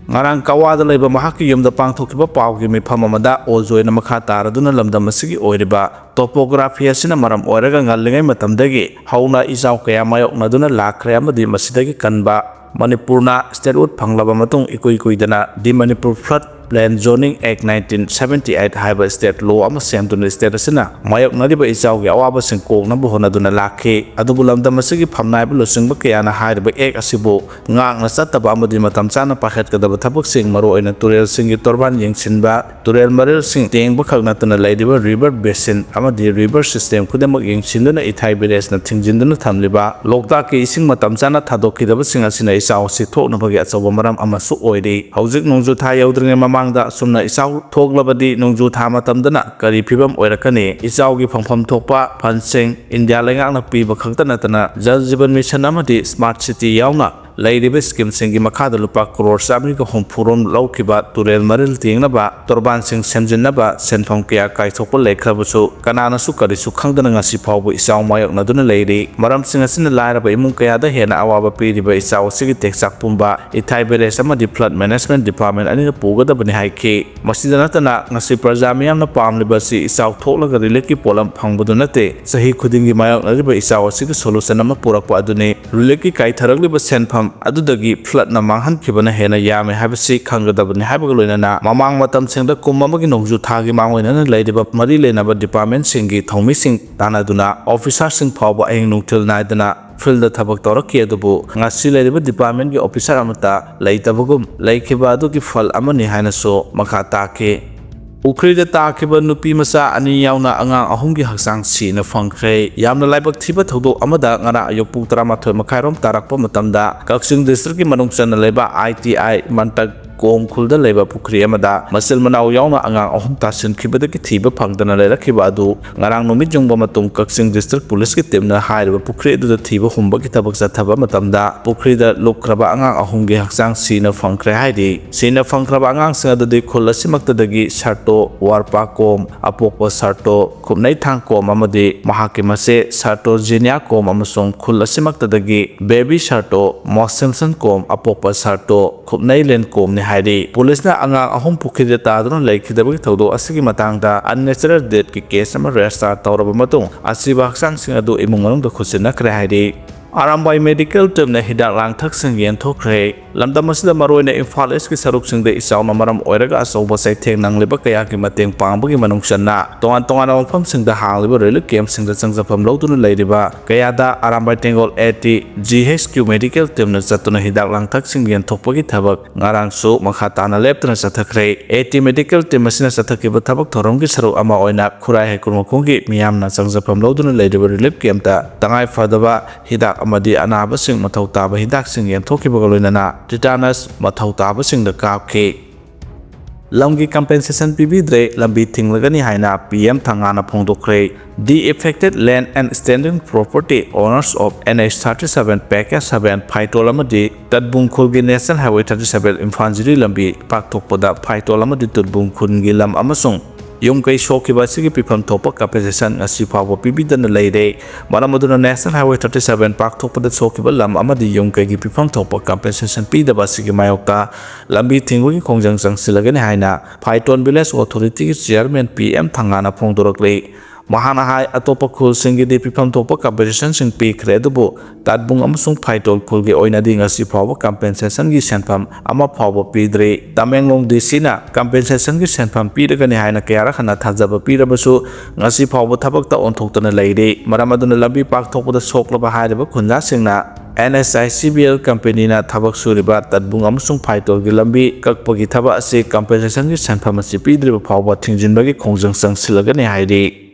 ꯉꯔꯥꯡ ꯀꯋꯥꯗ ꯂꯩꯕ ꯃꯍꯥꯛꯀꯤ ꯌꯨꯝꯗ ꯄꯥꯡꯊꯣꯛꯈꯤꯕ ꯄꯥꯎꯒꯤ ꯃꯤꯐꯝ ꯑꯃꯗ ꯑꯣꯖꯣꯏꯅ ꯃꯈꯥ ꯇꯥꯔꯗꯨꯅ ꯂꯝꯗꯝ ꯑꯁꯤꯒꯤ ꯑꯣꯏꯔꯤꯕ ꯇꯣꯄꯣꯒ꯭ꯔꯥꯐꯤ ꯑꯁꯤꯅ ꯃꯔꯝ ꯑꯣꯏꯔꯒ ꯉꯜꯂꯤꯉꯩ ꯃꯇꯝꯗꯒꯤ ꯍꯧꯅ ꯏꯆꯥꯎ ꯀꯌꯥ ꯃꯥꯌꯣꯛꯅꯗꯨꯅ ꯂꯥꯛꯈ꯭ꯔꯦ ꯑꯃꯗꯤ ꯃꯁꯤꯗꯒꯤ ꯀꯟꯕ ꯃꯅꯤꯄꯨꯔꯅ ꯁ꯭ꯇꯦꯠꯍꯨꯗ ꯐꯪꯂꯕ ꯃꯇꯨꯡ ꯏꯀꯨꯏ ꯀꯨꯏꯗꯅ ꯗꯤ ꯃꯅꯤꯄꯨꯔ ꯐ꯭ꯂꯗ ꯄ꯭ꯂꯦꯟ ꯖꯣꯅꯤꯡ ꯑꯦꯛ ꯅꯥꯏꯟꯇꯤꯟ ꯁꯚꯦꯟꯇꯤ ꯑꯩꯠ ꯍꯥꯏꯕ ꯁ꯭ꯇꯦꯠ ꯂꯣ ꯑꯃ ꯁꯦꯝꯗꯨꯅ ꯁ꯭ꯇꯦꯠ ꯑꯁꯤꯅ ꯃꯥꯌꯣꯛꯅꯔꯤꯕ ꯏꯆꯥꯎꯒꯤ ꯑꯋꯥꯕꯁꯤꯡ ꯀꯣꯛꯅꯕ ꯍꯣꯠꯅꯗꯨꯅ ꯂꯥꯛꯈꯤ꯫ ꯑꯗꯨꯕꯨ ꯂꯝꯗꯝ ꯑꯁꯤꯒꯤ ꯐꯝꯅꯥꯏꯕ ꯂꯨꯆꯤꯡꯕ ꯀꯌꯥꯅ ꯍꯥꯏꯔꯤꯕ ꯑꯦꯛ ꯑꯁꯤꯕꯨ ꯉꯥꯛꯅ ꯆꯠꯇꯕ ꯑꯃꯗꯤ ꯃꯇꯝ ꯆꯥꯅ ꯄꯥꯏꯈꯠꯀꯗꯕ ꯊꯕꯛꯁꯤꯡ, ꯃꯔꯨꯑꯣꯏꯅ ꯇꯨꯔꯦꯜꯁꯤꯡꯒꯤ ꯇꯣꯔꯕꯥꯟ ꯌꯦꯡꯁꯤꯟꯕ, ꯇꯨꯔꯦꯜ ꯃꯔꯤꯜꯁꯤꯡ ꯇꯦꯡꯕ ꯈꯛ ꯅꯠꯇꯅ ꯂꯩꯔꯤꯕ ꯔꯤꯚꯔ ꯕꯦꯁꯤꯟ ꯑꯃꯗꯤ ꯔꯤꯚꯔ ꯁꯤꯁꯇꯦꯝ ꯈꯨꯗꯤꯡꯃꯛ ꯌꯦꯡꯁꯤꯟꯗꯨꯅ ꯏꯊꯥꯏ ꯕꯦꯔꯦꯖꯅ ꯊꯤꯡꯖꯤꯟꯗꯨꯅ ꯊꯝꯂꯤꯕ ꯂꯣꯛꯇꯥꯛꯀꯤ ꯏꯁꯤꯡ ꯃꯇꯝ ꯆꯥꯅ ꯊꯥꯗꯣꯛꯈꯤꯗꯕꯁꯤꯡ ꯑꯁꯤꯅ ꯏꯆꯥꯎ ꯑꯁꯤ ꯊꯣꯛꯅꯕꯒꯤ ꯑꯆꯧꯕ ꯃꯔꯝ ꯑꯃꯁꯨ ꯑꯣꯏꯔꯤ꯫ ꯍꯧꯖꯤꯛ ꯅꯣꯡꯖꯨ ꯊꯥ ꯌꯧꯗ꯭ꯔꯤꯉꯩ ꯃꯃꯥꯡꯗ ꯑꯁꯨꯝꯅ ꯏꯆꯥꯎ ꯊꯣꯛꯂꯕꯗꯤ ꯅꯣꯡꯖꯨ ꯊꯥ ꯃꯇꯝꯗꯅ ꯀꯔꯤ ꯐꯤꯕꯝ ꯑꯣꯏꯔꯛꯀꯅꯤ? ꯏꯆꯥꯎꯒꯤ ꯐꯪꯐꯝ ꯊꯣꯛꯄ ꯐꯟꯁꯤꯡ ꯏꯟꯗꯤꯌꯥ ꯂꯩꯉꯥꯛꯅ ꯄꯤꯕ ꯈꯛꯇ ꯅꯠꯇꯅ ꯖꯜ ꯖꯤꯕꯟ ꯃꯤꯁꯟ ꯑꯃꯗꯤ ꯁ꯭ꯃꯥꯔꯠ ꯁꯤꯇꯤ ꯌꯥꯎꯅ ꯂꯩꯔꯤꯕ ꯁ꯭ꯀꯤꯝꯁꯤꯡꯒꯤ ꯃꯈꯥꯗ ꯂꯨꯄꯥ ꯀ꯭ꯔꯣꯔ ꯆꯥꯃꯔꯤꯒ ꯍꯨꯝꯐꯨ ꯔꯣꯝ ꯂꯧꯈꯤꯕ ꯇꯨꯔꯦꯜ ꯃꯔꯤꯜ ꯇꯦꯡꯅꯕ ꯇꯣꯔꯕꯥꯟꯁꯤꯡ ꯁꯦꯝꯖꯤꯟꯅꯕ ꯁꯦꯟꯐꯝ ꯀꯌꯥ ꯀꯥꯏꯊꯣꯛꯄ ꯂꯩꯈ꯭ꯔꯕꯁꯨ, ꯀꯅꯥꯅꯁꯨ ꯀꯔꯤꯁꯨ ꯈꯪꯗꯅ ꯉꯁꯤ ꯐꯥꯎꯕ ꯏꯆꯥꯎ ꯃꯥꯌꯣꯛꯅꯗꯨꯅ ꯂꯩꯔꯤ꯫ ꯃꯔꯝꯁꯤꯡ ꯑꯁꯤꯅ ꯂꯥꯏꯔꯕ ꯏꯃꯨꯡ ꯀꯌꯥꯗ ꯍꯦꯟꯅ ꯑꯋꯥꯕ ꯄꯤꯔꯤꯕ ꯏꯆꯥꯎ ꯑꯁꯤꯒꯤ ꯇꯦꯛꯆꯥꯛ ꯄꯨꯝꯕ ꯏꯊꯥꯏ ꯚꯤꯂꯦꯖ ꯑꯃꯗꯤ ꯐ꯭ꯂꯗ ꯃꯦꯅꯦꯖꯃꯦꯟꯠ ꯗꯤꯄꯥꯔꯠꯃꯦꯟꯠ ꯑꯅꯤꯅ ꯄꯨꯒꯗꯕꯅꯤ ꯍꯥꯏꯈꯤ꯫ ꯃꯁꯤꯗ ꯅꯠꯇꯅ, ꯉꯁꯤ ꯄ꯭ꯔꯖꯥ ꯃꯤꯌꯥꯝꯅ ꯄꯥꯝꯂꯤꯕ ꯑꯁꯤ ꯏꯆꯥꯎ ꯊꯣꯛꯂꯒ ꯔꯤꯂꯤꯐꯀꯤ ꯄꯣꯠꯂꯝ ꯐꯪꯕꯗꯨ ꯅꯠꯇꯦ, ꯆꯍꯤ ꯈꯨꯗꯤꯡꯒꯤ ꯃꯥꯌꯣꯛꯅꯔꯤꯕ ꯏꯆꯥꯎ ꯑꯁꯤꯒꯤ ꯁꯣꯂꯨꯁꯟ ꯑꯃ ꯄꯨꯔꯛꯄ ꯑꯗꯨꯅꯤ꯫ ꯔꯤꯂꯤꯐꯀꯤ ꯀꯥꯏꯊꯔꯛꯂꯤꯕ ꯁꯦꯟꯐꯝ ꯑꯗꯨꯗꯒꯤ ꯐ꯭ꯂꯗꯅ ꯃꯥꯡꯍꯟꯈꯤꯕꯅ ꯍꯦꯟꯅ ꯌꯥꯝꯃꯤ ꯍꯥꯏꯕꯁꯤ ꯈꯪꯒꯗꯕꯅꯤ ꯍꯥꯏꯕꯒ ꯂꯣꯏꯅꯅ, ꯃꯃꯥꯡ ꯃꯇꯝꯁꯤꯡꯗ ꯀꯨꯝ ꯑꯃꯒꯤ ꯅꯣꯡꯖꯨ ꯊꯥꯒꯤ ꯃꯥꯡꯑꯣꯏꯅꯅ ꯂꯩꯔꯤꯕ ꯃꯔꯤ ꯂꯩꯅꯕ ꯗꯤꯄꯥꯔꯠꯃꯦꯟꯠꯁꯤꯡꯒꯤ ꯊꯧꯃꯤꯁꯤꯡ ꯇꯥꯟꯅꯗꯨꯅ ꯑꯣꯐꯤꯁꯥꯔꯁꯤꯡ ꯐꯥꯎꯕ ꯑꯍꯤꯡ ꯅꯨꯡꯊꯤꯜ ꯅꯥꯏꯗꯅ ꯐꯤꯜꯗ ꯊꯕꯛ ꯇꯧꯔꯛꯈꯤ꯫ ꯑꯗꯨꯕꯨ ꯉꯁꯤ ꯂꯩꯔꯤꯕ ꯗꯤꯄꯥꯔꯠꯃꯦꯟꯠꯀꯤ ꯑꯣꯐꯤꯁꯥꯔ ꯑꯃꯠꯇ ꯂꯩꯇꯕꯒꯨꯝ ꯂꯩꯈꯤꯕ ꯑꯗꯨꯒꯤ ꯐꯜ ꯑꯃꯅꯤ ꯍꯥꯏꯅꯁꯨ ꯃꯈꯥ ꯇꯥꯈꯤ꯫ ꯄꯨꯈ꯭ꯔꯤꯗ ꯇꯥꯈꯤꯕ ꯅꯨꯄꯤ ꯃꯆꯥ ꯑꯅꯤ ꯌꯥꯎꯅ ꯑꯉꯥꯡ ꯑꯍꯨꯝꯒꯤ ꯍꯛꯆꯥꯡ ꯁꯤꯅ ꯐꯪꯈ꯭ꯔꯦ꯫ ꯌꯥꯝꯅ ꯂꯥꯏꯕꯛ ꯊꯤꯕ ꯊꯧꯗꯣꯛ ꯑꯃꯗ ꯉꯔꯥꯡ ꯑꯌꯨꯛ ꯄꯨꯡ ꯇꯔꯥꯃꯥꯊꯣꯏ ꯃꯈꯥꯏꯔꯣꯝ ꯇꯥꯔꯛꯄ ꯃꯇꯝꯗ ꯀꯛꯆꯤꯡ ꯗꯤꯁꯇ꯭ꯔꯤꯛꯀꯤ ꯃꯅꯨꯡ ꯆꯟꯅ ꯂꯩꯕ ꯑꯥꯏ ꯇꯤ ꯑꯥꯏ ꯃꯟꯇꯛ ꯀꯣꯝꯈꯨꯜꯗ ꯂꯩꯕ ꯄꯨꯈ꯭ꯔꯤ ꯑꯃꯗ ꯃꯆꯤꯜ ꯃꯅꯥꯎ ꯌꯥꯎꯅ ꯑꯉꯥꯡ ꯑꯍꯨꯝ ꯇꯥꯁꯤꯟꯈꯤꯕꯗꯒꯤ ꯊꯤꯕ ꯐꯪꯗꯅ ꯂꯩꯔꯛꯈꯤꯕ ꯑꯗꯨ ꯉꯔꯥꯡ ꯅꯨꯃꯤꯠ ꯌꯨꯡꯕ ꯃꯇꯨꯡ ꯀꯛꯆꯤꯡ ꯗꯤꯁꯇ꯭ꯔꯤꯛ ꯄꯨꯂꯤꯁꯀꯤ ꯇꯤꯝꯅ ꯍꯥꯏꯔꯤꯕ ꯄꯨꯈ꯭ꯔꯤ ꯑꯗꯨꯗ ꯊꯤꯕ ꯍꯨꯝꯕꯒꯤ ꯊꯕꯛ ꯆꯠꯊꯕ ꯃꯇꯝꯗ ꯄꯨꯈ꯭ꯔꯤꯗ ꯂꯨꯞꯈ꯭ꯔꯕ ꯑꯉꯥꯡ ꯑꯍꯨꯝꯒꯤ ꯍꯛꯆꯥꯡ ꯁꯤꯅ ꯐꯪꯈ꯭ꯔꯦ ꯍꯥꯏꯔꯤ꯫ ꯁꯤꯅ ꯐꯪꯈ꯭ꯔꯕ ꯑꯉꯥꯡꯁꯤꯡ ꯑꯗꯨꯗꯤ ꯈꯨꯜ ꯑꯁꯤꯃꯛꯇꯗꯒꯤ ꯁꯔꯇꯣ ꯋꯥꯔꯄꯥ ꯀꯣꯝ, ꯑꯄꯣꯛꯄ ꯁꯔꯇꯣ ꯈꯨꯞꯅꯩ ꯊꯥꯡ ꯀꯣꯝ ꯑꯃꯗꯤ ꯃꯍꯥꯛꯀꯤ ꯃꯆꯦ ꯁꯔꯇꯣ ꯖꯤꯅꯤꯌꯥ ꯀꯣꯝ ꯑꯃꯁꯨꯡ ꯈꯨꯜ ꯑꯁꯤꯃꯛꯇꯗꯒꯤ ꯕꯦꯕꯤ ꯁꯔꯇꯣ ꯃꯣꯁꯤꯝꯁꯟ ꯀꯣꯝ, ꯑꯄꯣꯛꯄ ꯁꯔꯇꯣ ꯈꯨꯞꯅꯩ ꯂꯦꯟ ꯀꯣꯝꯅꯤ ꯍꯥꯏꯔꯤ꯫ ꯄꯨꯂꯤꯁꯅ ꯑꯉꯥꯡ ꯑꯍꯨꯝ ꯄꯨꯈ꯭ꯔꯤꯗ ꯇꯥꯗꯨꯅ ꯂꯩꯈꯤꯗꯕꯒꯤ ꯊꯧꯗꯣꯛ ꯑꯁꯤꯒꯤ ꯃꯇꯥꯡꯗ ꯑꯟꯅꯦꯆꯔꯦꯜ ꯗꯦꯠꯀꯤ ꯀꯦꯁ ꯑꯃ ꯔꯦꯖꯤꯁꯇꯥꯔ ꯇꯧꯔꯕ ꯃꯇꯨꯡ ꯑꯁꯤꯕ ꯍꯛꯆꯥꯡꯁꯤꯡ ꯑꯗꯨ ꯏꯃꯨꯡ ꯃꯅꯨꯡꯗ ꯈꯨꯠꯁꯤꯟꯅꯈ꯭ꯔꯦ ꯍꯥꯏꯔꯤ꯫ ꯑꯔꯥꯝꯕꯥꯏ ꯃꯦꯗꯤꯀꯦꯜ ꯇꯤꯝꯅ ꯍꯤꯗꯥꯛ ꯂꯥꯡꯊꯛꯁꯤꯡ ꯌꯦꯟꯊꯣꯛꯈ꯭ꯔꯦ꯫ ꯂꯝꯗꯝ ꯑꯁꯤꯗ ꯃꯔꯨꯑꯣꯏꯅ ꯏꯝꯐꯥꯜ ꯏꯁꯀꯤ ꯁꯔꯨꯛꯁꯤꯡꯗ ꯏꯆꯥꯎꯅ ꯃꯔꯝ ꯑꯣꯏꯔꯒ ꯑꯆꯧꯕ ꯆꯩꯊꯦꯡ ꯅꯪꯂꯤꯕ ꯀꯌꯥꯒꯤ ꯃꯇꯦꯡ ꯄꯥꯡꯕꯒꯤ ꯃꯅꯨꯡ ꯆꯟꯅ ꯇꯣꯉꯥꯟ ꯇꯣꯉꯥꯟꯕ ꯃꯐꯝꯁꯤꯡꯗ ꯍꯥꯡꯂꯤꯕ ꯔꯤꯂꯤꯐ ꯀꯦꯝꯞꯁꯤꯡꯗ ꯆꯪꯖꯐꯝ ꯂꯧꯗꯨꯅ ꯂꯩꯔꯤꯕ ꯀꯌꯥꯗ Arambai Tenggol A T G H Q medical ꯇꯤꯝꯅ ꯆꯠꯇꯨꯅ ꯍꯤꯗꯥꯛ ꯂꯥꯡꯊꯛꯁꯤꯡ ꯌꯦꯟꯊꯣꯛꯄꯒꯤ ꯊꯕꯛ ꯉꯔꯥꯡꯁꯨ ꯃꯈꯥ ꯇꯥꯅ ꯂꯦꯞꯇꯅ ꯆꯠꯊꯈ꯭ꯔꯦ꯫ ꯑꯦ ꯇꯤ ꯃꯦꯗꯤꯀꯦꯜ ꯇꯤꯝ ꯑꯁꯤꯅ ꯆꯠꯊꯈꯤꯕ ꯊꯕꯛ ꯊꯧꯔꯝꯒꯤ ꯁꯔꯨꯛ ꯑꯃ ꯑꯣꯏꯅ ꯈꯨꯔꯥꯏ ꯍꯩꯀ꯭ꯔꯨ ꯃꯈꯣꯡꯒꯤ ꯃꯤꯌꯥꯝꯅ ꯆꯪꯖꯐꯝ ꯂꯧꯗꯨꯅ ꯂꯩꯔꯤꯕ ꯔꯤꯂꯤꯐ ꯀꯦꯝꯞꯇ ꯇꯉꯥꯏ ꯐꯗꯕ ꯍꯤꯗꯥꯛ ꯑꯃꯗꯤ ꯑꯅꯥꯕꯁꯤꯡ ꯃꯊꯧ ꯇꯥꯕ ꯍꯤꯗꯥꯛꯁꯤꯡ ꯌꯦꯟꯊꯣꯛꯈꯤꯕꯒ ꯂꯣꯏꯅꯅ ꯇꯤꯇꯥꯅꯁ ꯃꯊꯧ ꯇꯥꯕꯁꯤꯡꯗ ꯀꯥꯞꯈꯤ꯫ ꯂꯝꯒꯤ compensation ꯄꯤꯕꯤꯗ꯭ꯔꯦ, ꯂꯝꯕꯤ ꯊꯤꯡꯂꯒꯅꯤ ꯍꯥꯏꯅ ꯄꯤ ꯑꯦꯝ ꯊꯪꯒꯥꯅ ꯐꯣꯡꯗꯣꯛꯈ꯭ꯔꯦ꯫ The affected land and standing property owners of N H thirty seven package seven ꯐꯥꯏꯇꯣꯜ ꯑꯃꯗꯤ ꯇꯠꯕꯨꯡ ꯈꯨꯜꯒꯤ National Highway thirty seven Imphal ꯖꯤꯔꯤ ꯂꯝꯕꯤ ꯄꯥꯛꯊꯣꯛꯄꯗ ꯐꯥꯏꯇꯣꯜ ꯑꯃꯗꯤ ꯇꯠꯕꯨꯡ ꯈꯨꯜꯒꯤ ꯂꯝ ꯑꯃꯁꯨꯡ ꯌꯨꯝ ꯀꯩ ꯁꯣꯛꯈꯤꯕ ꯑꯁꯤꯒꯤ ꯄꯤꯐꯝ ꯊꯣꯛꯄ compensation ꯉꯁꯤ ꯐꯥꯎꯕ ꯄꯤꯕꯤꯗꯅ ꯂꯩꯔꯦ꯫ ꯃꯔꯝ ꯑꯗꯨꯅ National Highway thirty seven ꯄꯥꯛꯊꯣꯛꯄꯗ ꯁꯣꯛꯈꯤꯕ ꯂꯝ ꯑꯃꯗꯤ ꯌꯨꯝ ꯀꯩꯒꯤ ꯄꯤꯐꯝ ꯊꯣꯛꯄ compensation ꯄꯤꯗꯕ ꯑꯁꯤꯒꯤ ꯃꯥꯌꯣꯛꯇ ꯂꯝꯕꯤ ꯊꯤꯡꯕꯒꯤ ꯈꯣꯡꯖꯪ ꯆꯪꯁꯤꯜꯂꯒꯅꯤ ꯍꯥꯏꯅ ꯐꯥꯏꯇꯣꯟ Village Authority ꯒꯤ chairman ꯄꯤ ꯑꯦꯝ ꯊꯪꯒꯥꯅ ꯐꯣꯡꯗꯣꯔꯛꯂꯤ꯫ ꯃꯍꯥꯛꯅ ꯍꯥꯏ, ꯑꯇꯣꯞꯄ ꯈꯨꯜꯁꯤꯡꯒꯤꯗꯤ ꯄꯤꯐꯝ ꯊꯣꯛꯄ compensation ꯁꯤꯡ ꯄꯤꯈ꯭ꯔꯦ, ꯑꯗꯨꯕꯨ ꯇꯠꯕꯨꯡ ꯑꯃꯁꯨꯡ ꯐꯥꯏꯇꯣꯜ ꯈꯨꯜꯒꯤ ꯑꯣꯏꯅꯗꯤ ꯉꯁꯤ ꯐꯥꯎꯕ compensation ꯒꯤ ꯁꯦꯟꯐꯝ ꯑꯃ ꯐꯥꯎꯕ ꯄꯤꯗ꯭ꯔꯤ꯫ ꯇꯃꯦꯡꯂꯣꯡ ꯗꯤ ꯁꯤ ꯅ compensation ꯒꯤ ꯁꯦꯟꯐꯝ ꯄꯤꯔꯒꯅꯤ ꯍꯥꯏꯅ ꯀꯌꯥꯔꯛ ꯍꯟꯅ ꯊꯥꯖꯕ ꯄꯤꯔꯕꯁꯨ ꯉꯁꯤ ꯐꯥꯎꯕ ꯊꯕꯛꯇ ꯑꯣꯟꯊꯣꯛꯇꯅ ꯂꯩꯔꯤ꯫ ꯃꯔꯝ ꯑꯗꯨꯅ ꯂꯝꯕꯤ ꯄꯥꯛꯊꯣꯛꯄꯗ ꯁꯣꯛꯂꯕ ꯍꯥꯏꯔꯤꯕ ꯈꯨꯟꯖꯥꯁꯤꯡꯅ N H I C B L company ꯅ ꯊꯕꯛ ꯁꯨꯔꯤꯕ ꯇꯠꯕꯨꯡ ꯑꯃꯁꯨꯡ ꯐꯥꯏꯇꯣꯜꯒꯤ ꯂꯝꯕꯤ ꯀꯛꯄꯒꯤ ꯊꯕꯛ ꯑꯁꯤ compensation ꯒꯤ ꯁꯦꯟꯐꯝ ꯑꯁꯤ ꯄꯤꯗ꯭ꯔꯤꯕ ꯐꯥꯎꯕ ꯊꯤꯡꯖꯤꯟꯕꯒꯤ ꯈꯣꯡꯖꯪ ꯆꯪꯁꯤꯜꯂꯒꯅꯤ ꯍꯥꯏꯔꯤ꯫